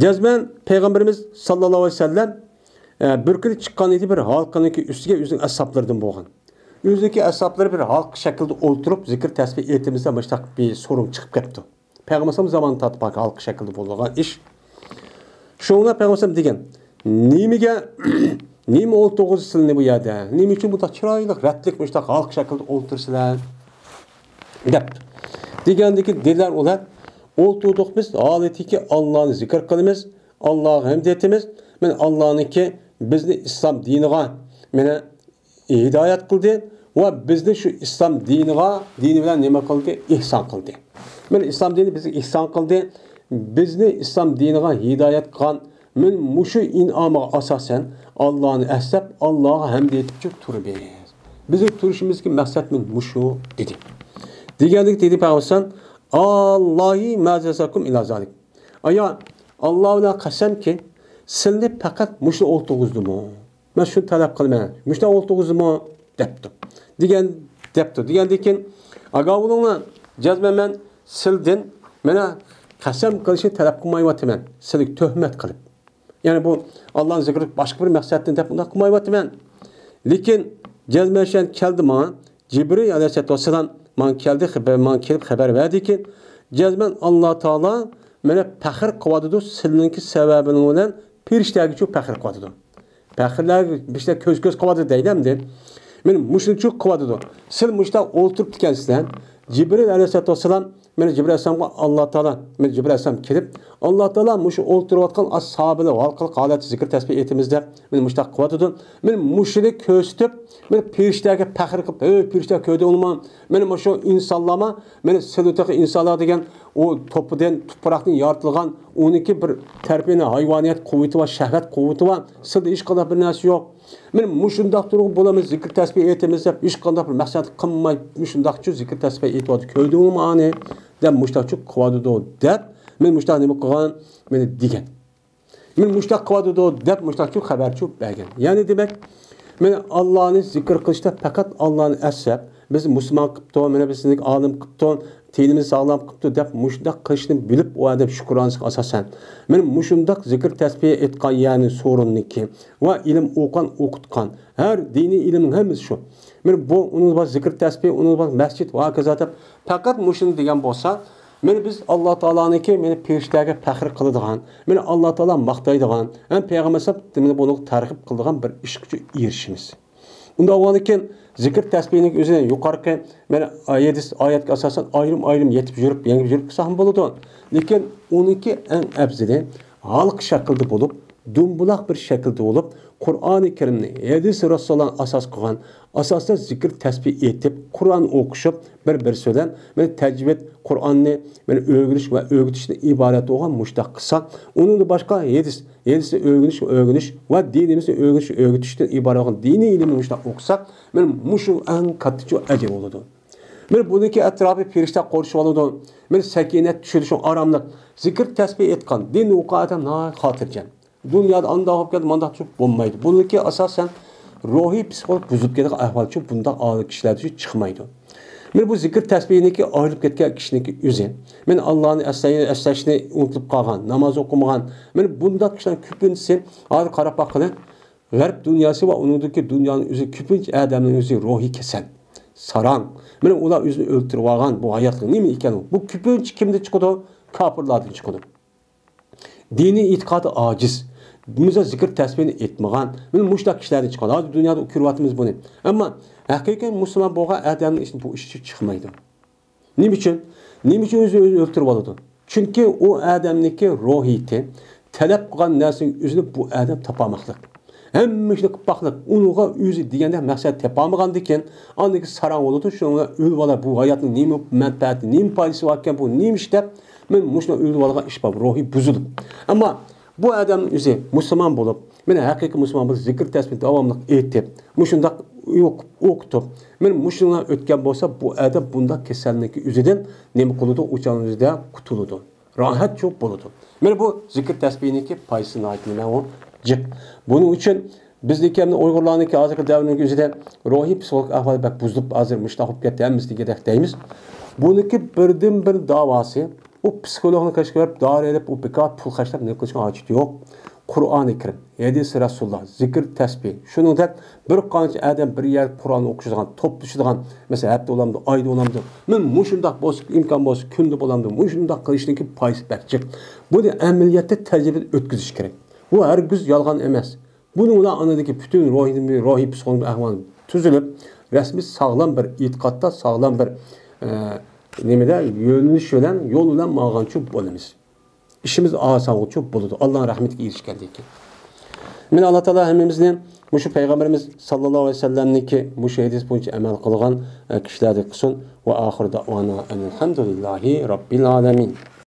جەزمەن پەيغەمبىرىمىز ساللاللاھۇ ئەلەيھى ۋەسەللەم، ئە، بىر كۈنى چىققان ئىدى، بىر ھالقىنىڭكى ئۈستىگە ئۆزىنىڭ ئەسھابلىرىدىن بولغان. ئۆزىنىڭكى ئەسھابلىرى بىر ھالقا شەكلىدە ئولتۇرۇپ، زىكىر تەسبىھ ئېيتىمىزدا مۇشۇنداق بىر سورۇن چىقىپ كەپتۇ. پەيغەمبەر زامانىدىن تارتىپ ھالقا شەكلىدە بولىدىغان ئىش. شۇڭا پەيغەمبەر دېگەن، نېمىگە، نېمە ئولتۇرغۇزدى سىلىنى بۇ يەردە؟ نېمە ئۈچۈن بۇنداق چىرايلىق، رەتلىك مۇشۇنداق ھالقا شەكلىدە ئولتۇرىسىلەر؟ دەپتۇ. دېگەندىكىن دېدىلەر ئۇلار، ئولتۇردۇق بىز، ھالىتىكى ئاللانى زىكىر قىلىمىز، ئاللاغا ھەمد ئېيتىمىز. مەن ئاللانىڭكى بىزنى ئىسلام دىنىغا مانا ھىدايەت قىلدى ۋە بىزنى شۇ ئىسلام دىنىغا، دىنى بىلەن نېمە قىلدى؟ ئېھسان قىلدى. مانا ئىسلام دىنى بىزگە ئېھسان قىلدى. بىزنى ئىسلام دىنىغا ھىدايەت قىلغان مەن مۇشۇ ئىنئامىغا ئاساسەن ئاللانى ئەسلەپ، ئاللاغا ھەمد ئېيتىپچۇ تۇرىمىز. بىزنىڭ تۇرۇشىمىزدىكى مەقسەت مەن مۇشۇ، دېدى. دېگەندىكى دېدى پەيغەمبەر، ئاللاھى ما زادەكۇم ئىللا زالىك. ئايا، ئاللا بىلەن قەسەمكى، سىلنى پەقەت مۇشۇ ئولتۇرغۇزدىمۇ؟ مەن شۇنى تەلەپ قىلىمەن، مۇشۇنداق ئولتۇرغۇزدىمۇ؟ دەپتۇ. دېگەن، دەپتۇ. دېگەندىن كېيىن، ئاگاھ بولۇڭلار، جەزمەن مەن سىلدىن مانا قەسەم قىلىشنى تەلەپ قىلمايۋاتىمەن، سىلىگە تۆھمەت قىلىپ. يەنى بۇ ئاللانى زىكرى باشقا بىر مەقسەتتىن دەپ ئۇنداق قىلمايۋاتىمەن. لېكىن جەزمەن شۇ كەلدى ماڭا. جىبرىل ئەلەيھىسسالاتۇ ۋەسسالام ماڭا كەلدى، خەبەر، ماڭا كېلىپ خەبەر بەردىكى، جەزمەن ئاللا تائالا مانا پەخىر قىلىۋاتىدۇ، سىلىنىڭكى سەۋەبىڭ بىلەن پەرىشتەگىچۇ پەخىر قىلىۋاتىدۇ. پەخىرلەر، پەرىشتىلەر كۆز-كۆز قىلىۋاتىدۇ دەيلەمدى. مانا مۇشۇنچۇ قىلىۋاتىدۇ. سىل مۇشۇنداق ئولتۇرۇپتىكەنسىلەر. جىبرىل ئەلەيھىسسالاتۇ ۋەسسالام، مانا جىبرىل ئەلەيھىسسالامغا ئاللا تائالا، مانا جىبرىل ئەلەيھىسسالام كېلىپ، ئاللا تائالا مۇشۇ ئولتۇرۇۋاتقان ئاز ساھابىلەر ھالقىلىق ھالەتتە زىكىر تەسبىھ ئېيتىمىز دەپ، مانا مۇشۇنداق قىلىۋاتىدۇ. مانا مۇشۇنى كۆرسىتىپ، مانا پەرىشتىلەرگە پەخىر قىلىپ، ئەي پەرىشتىلەر، كۆردۈڭلارمۇ؟ مانا مۇشۇ ئىنسانلارمۇ، مانا سىلۇتەقى ئىنسانلار دېگەن ئۇ توپىدىن، تۇپراقتىن يارىتىلغان، ئۇنىڭكى بىر تەرىپىنى ھايۋانىيەت قۇۋۋىتى بار، شەھۋەت قۇۋۋىتى بار، سىلدە ھېچقانداق بىر نەرسە يوق. مانا مۇشۇنداق تۇرغۇ بولىمىز، زىكىر تەسبىھ ئېيتىمىز دەپ، ھېچقانداق بىر مەقسەت قىلماي، مۇشۇنداقچۇ زىكىر تەسبىھ ئېيتىۋاتىدۇ، كۆردۈڭلارمۇ ئانى؟ دەپ مۇشۇنداقچۇ قىلىۋاتىدۇ دەپ، مانا مۇشۇنداق نېمە قىلغان، مانا دېگەن. مانا مۇشۇنداق قىلىۋاتىدۇ دەپ مۇشۇنداقچۇ خەۋەرچۇ بەرگەن. يەنى دېمەك، مانا ئاللانى زىكىر قىلىشتا پەقەت ئاللانى ئەسلەپ، بىزنى مۇسۇلمان قىپتۇ، مانا بىزنى ئالىم قىپتۇ، تېنىمىزنى ساغلام قىپتۇ دەپ مۇشۇنداق قىلىشنى بىلىپ ئۇ ئادەم شۈكرانىسىغا ئاساسەن. مانا مۇشۇنداق زىكىر تەسبىھ ئېيتقان يەرنى سورۇننىكى ۋە ئىلىم ئوقۇغان ئوقۇتقان، ھەر دىنىي ئىلىمنىڭ ھەممىسى شۇ. مانا بۇ، ئۇنىڭ بار زىكىر تەسبىھ، ئۇنىڭ بار مەسچىت ۋە ھاكازا دەپ پەقەت مۇشۇنى دېگەن بولسا، مانا بىز ئاللا تائالانىڭكى مانا پەرىشتىلەرگە پەخىر قىلىدىغان، مانا ئاللا تائالا ماختايدىغان، ھەم پەيغەمبەر ئەلەيھىسسالام دىنىدا بۇنىڭغا تەرغىب قىلىدىغان بىر ئىشقىچە ئېرىشىمىز. ئۇنداق بولغاندىكىن زىكىر تەسبىھنىڭ ئۆزىنى يۇقىرىقى مانا ھەدىس، ئايەتكە ئاساسەن ئايرىم-ئايرىم يېتىپ يۈرۈپ، يەڭگىپ يۈرۈپ قىلساقمۇ بولىدۇ. لېكىن ئۇنىڭكى ئەڭ ئەۋزىلى ھالقا شەكلىدە بولۇپ، دۇمبىلاق بىر شەكىلدە بولۇپ، قۇرئانى كەرىمنى، ھەدىس رەسۇلۇللانى ئاساس قىلغان، ئاساستا زىكىر تەسبىھ ئېيتىپ، قۇرئان ئوقۇشۇپ، بىر-بىرسى بىلەن مانا تەجۋىد، قۇرئاننى مانا ئۆگىنىش ۋە ئۆگىتىشتىن ئىبارەت بولغان مۇشۇنداق قىلساق، ئۇنىڭدىن باشقا ھەدىس، ھەدىسنى ئۆگىنىش، ئۆگىنىش ۋە دىنىمىزنى ئۆگىنىش، ئۆگىتىشتىن ئىبارەت بولغان دىنىي ئىلىمنى مۇشۇنداق ئوقۇساق، مانا مۇشۇ ئەڭ كاتتىچۇ ئەجىر بولىدۇ. مانا بۇنىڭكى ئەتراپى پەرىشتە قورشىۋالىدۇ. مانا سەكىنە چۈشىدۇ، شۇ ئاراملىق. زىكىر تەسبىھ ئېيتقان، دىننى ئوقۇغان ئادەم ناھايىتى خاتىرجەم. دۇنيادا ئانداق بولۇپ كەتتى، مانداق چۈشۈپ بولمايدۇ. بۇنىڭكى ئاساسەن روھىي، پسىخولوگ بۇزۇلۇپ كېتىدىغان ئەھۋال چۈشۈپ، بۇنداق ئادەم كىشىلەردە چىقمايدۇ. مانا بۇ زىكىر تەسبىھنىڭكى ئايرىلىپ كەتكەن كىشىنىڭكى ئۆزى. مانا ئاللانى ئەسلەي-، ئەسلەشنى ئۇنتۇلۇپ قالغان، ناماز ئوقۇمىغان. مانا بۇنداق كىشىلەرنىڭ كۆپىنچىسى، ھازىر قاراپ باققىلى، غەرب دۇنياسى ۋە ئۇنىڭدىكى دۇنيانىڭ ئۆزى كۆپىنچە ئادەمنىڭ ئۆزى روھىي كېسەل، ساراڭ. مانا ئۇلار ئۆزىنى ئۆلتۈرۈۋالغان، بۇ ھاياتلىق نېمە ئىكەن؟ بۇ كۆپىنچە كىمدىن چىقىدۇ؟ كاپىرلاردىن چىقىدۇ. دىنىي ئېتىقادى ئاجىز، مۇشۇ زىكىر تەسبىھنى ئېيتمىغان، مانا مۇشۇنداق كىشىلەردىن چىقىدۇ. ھازىر دۇنيادا كۆرۈۋاتىمىز بۇنى. ئەمما ھەقىقىي مۇسۇلمان بولغان ئادەمنىڭ ئىچىدە بۇ ئىش چىقمايدۇ. نېمە ئۈچۈن؟ نېمە ئۈچۈن ئۆزىنى ئۆزى ئۆلتۈرۈۋالىدۇ؟ چۈنكى ئۇ ئادەمنىڭكى روھىيىتى، تەلەپ قىلغان نەرسىنى ئۆزىنى بۇ ئادەم تاپالماقلىق. ھەممە ئىشنى قىلىپ باقلىق. ئۇنىڭغا ئۆزى دېگەندەك مەقسەت تېپالمىغاندىكىن، ئاندىن كېيىن ساراڭ بولىدۇ. شۇنىڭ بىلەن ئۆلۈۋالار، بۇ ھاياتنىڭ نېمە مەنپەئەتى، نېمە پايدىسى باركەن، بۇ نېمە ئىش دەپ، مەن مۇشۇنى ئۆلۈۋالغان ئىش بار، روھى بۇزۇلۇپ. ئەمما بۇ ئادەم ئۆزى مۇسۇلمان بولۇپ، مانا ھەقىقىي مۇسۇلمان بولۇپ، زىكىر تەسبىھ داۋاملىق ئېيتىپ، مۇشۇنداق ئوقۇپ، ئوقۇتۇپ، مانا مۇشۇنىڭ ئۆتكەن بولسا، بۇ ئادەم بۇنداق كېسەلنىڭكى ئۆزىدىن نېمە قىلىدۇ؟ ئۇ چاغنىڭ ئۆزىدە قۇتۇلىدۇ. راھەت چوپ بولىدۇ. مانا بۇ زىكىر تەسبىھنىڭكى پايدىسى ناھايىتى نېمە ئۇ جىق. بۇنىڭ ئۈچۈن بىزنىڭكى ئەمدى ئۇيغۇرلارنىڭكى ھازىرقى دەۋرنىڭ ئۆزىدە روھىي پسىخولوگىك ئەھۋالى بەك بۇزۇلۇپ، ھازىر مۇشۇنداق بولۇپ كەتتى، ھەممىسى دېگۈدەك دەيمىز. بۇنىڭكى بىردىنبىر داۋاسى، ئۇ پسىخولوگنىڭ قېشىغا بېرىپ دارى ئېلىپ، ئۇ بىكار پۇل خەجلەپ نېمە قىلىشقا ھاجىتى يوق. قۇرئانى كەرىم، ھەدىسى رەسۇلۇللا، زىكىر، تەسبىھ، شۇنىڭدەك بىر قانچە ئادەم بىر يەردە قۇرئان ئوقۇشىدىغان، توپلىشىدىغان، مەسىلەن، ھەپتە بولامدۇ، ئايدا بولامدۇ، مانا مۇشۇنداق بولسا، ئىمكان بولسا، كۈندە بولامدۇ، مۇشۇنداق قىلىشنىڭكى پايدىسى بەك جىق. بۇنى ئەمەلىيەتتە تەجرىبىدىن ئۆتكۈزۈش كېرەك. بۇ ھەرگىز يالغان ئەمەس. بۇنىڭ بىلەن ئاندىكى پۈتۈن روھىي، روھىي پسىخولوگىك ئەھۋال تۈزۈلۈپ، رەسمىي ساغلام بىر ئېتىقادتا، ساغلام بىر، ئە، نېمىدە، يۆنىلىش بىلەن، يول بىلەن ماڭغانچۇ بولىمىز. ئىشىمىز ئاسانغىچۇ بولىدۇ، ئاللانىڭ رەھمىتىگە ئېرىشكەندىن كېيىن. مانا، ئاللا تائالا ھەممىمىزنى مۇشۇ پەيغەمبىرىمىز ساللاللاھۇ ئەلەيھى ۋەسەللەمنىڭكى مۇشۇ ھەدىس بويىچە ئەمەل قىلغان، ئە، كىشىلەردىن قىلسۇن. ۋە ئاخىر دەئۋانا ئەنىل ھەمدۇلىللاھى رەببىل ئالەمىن.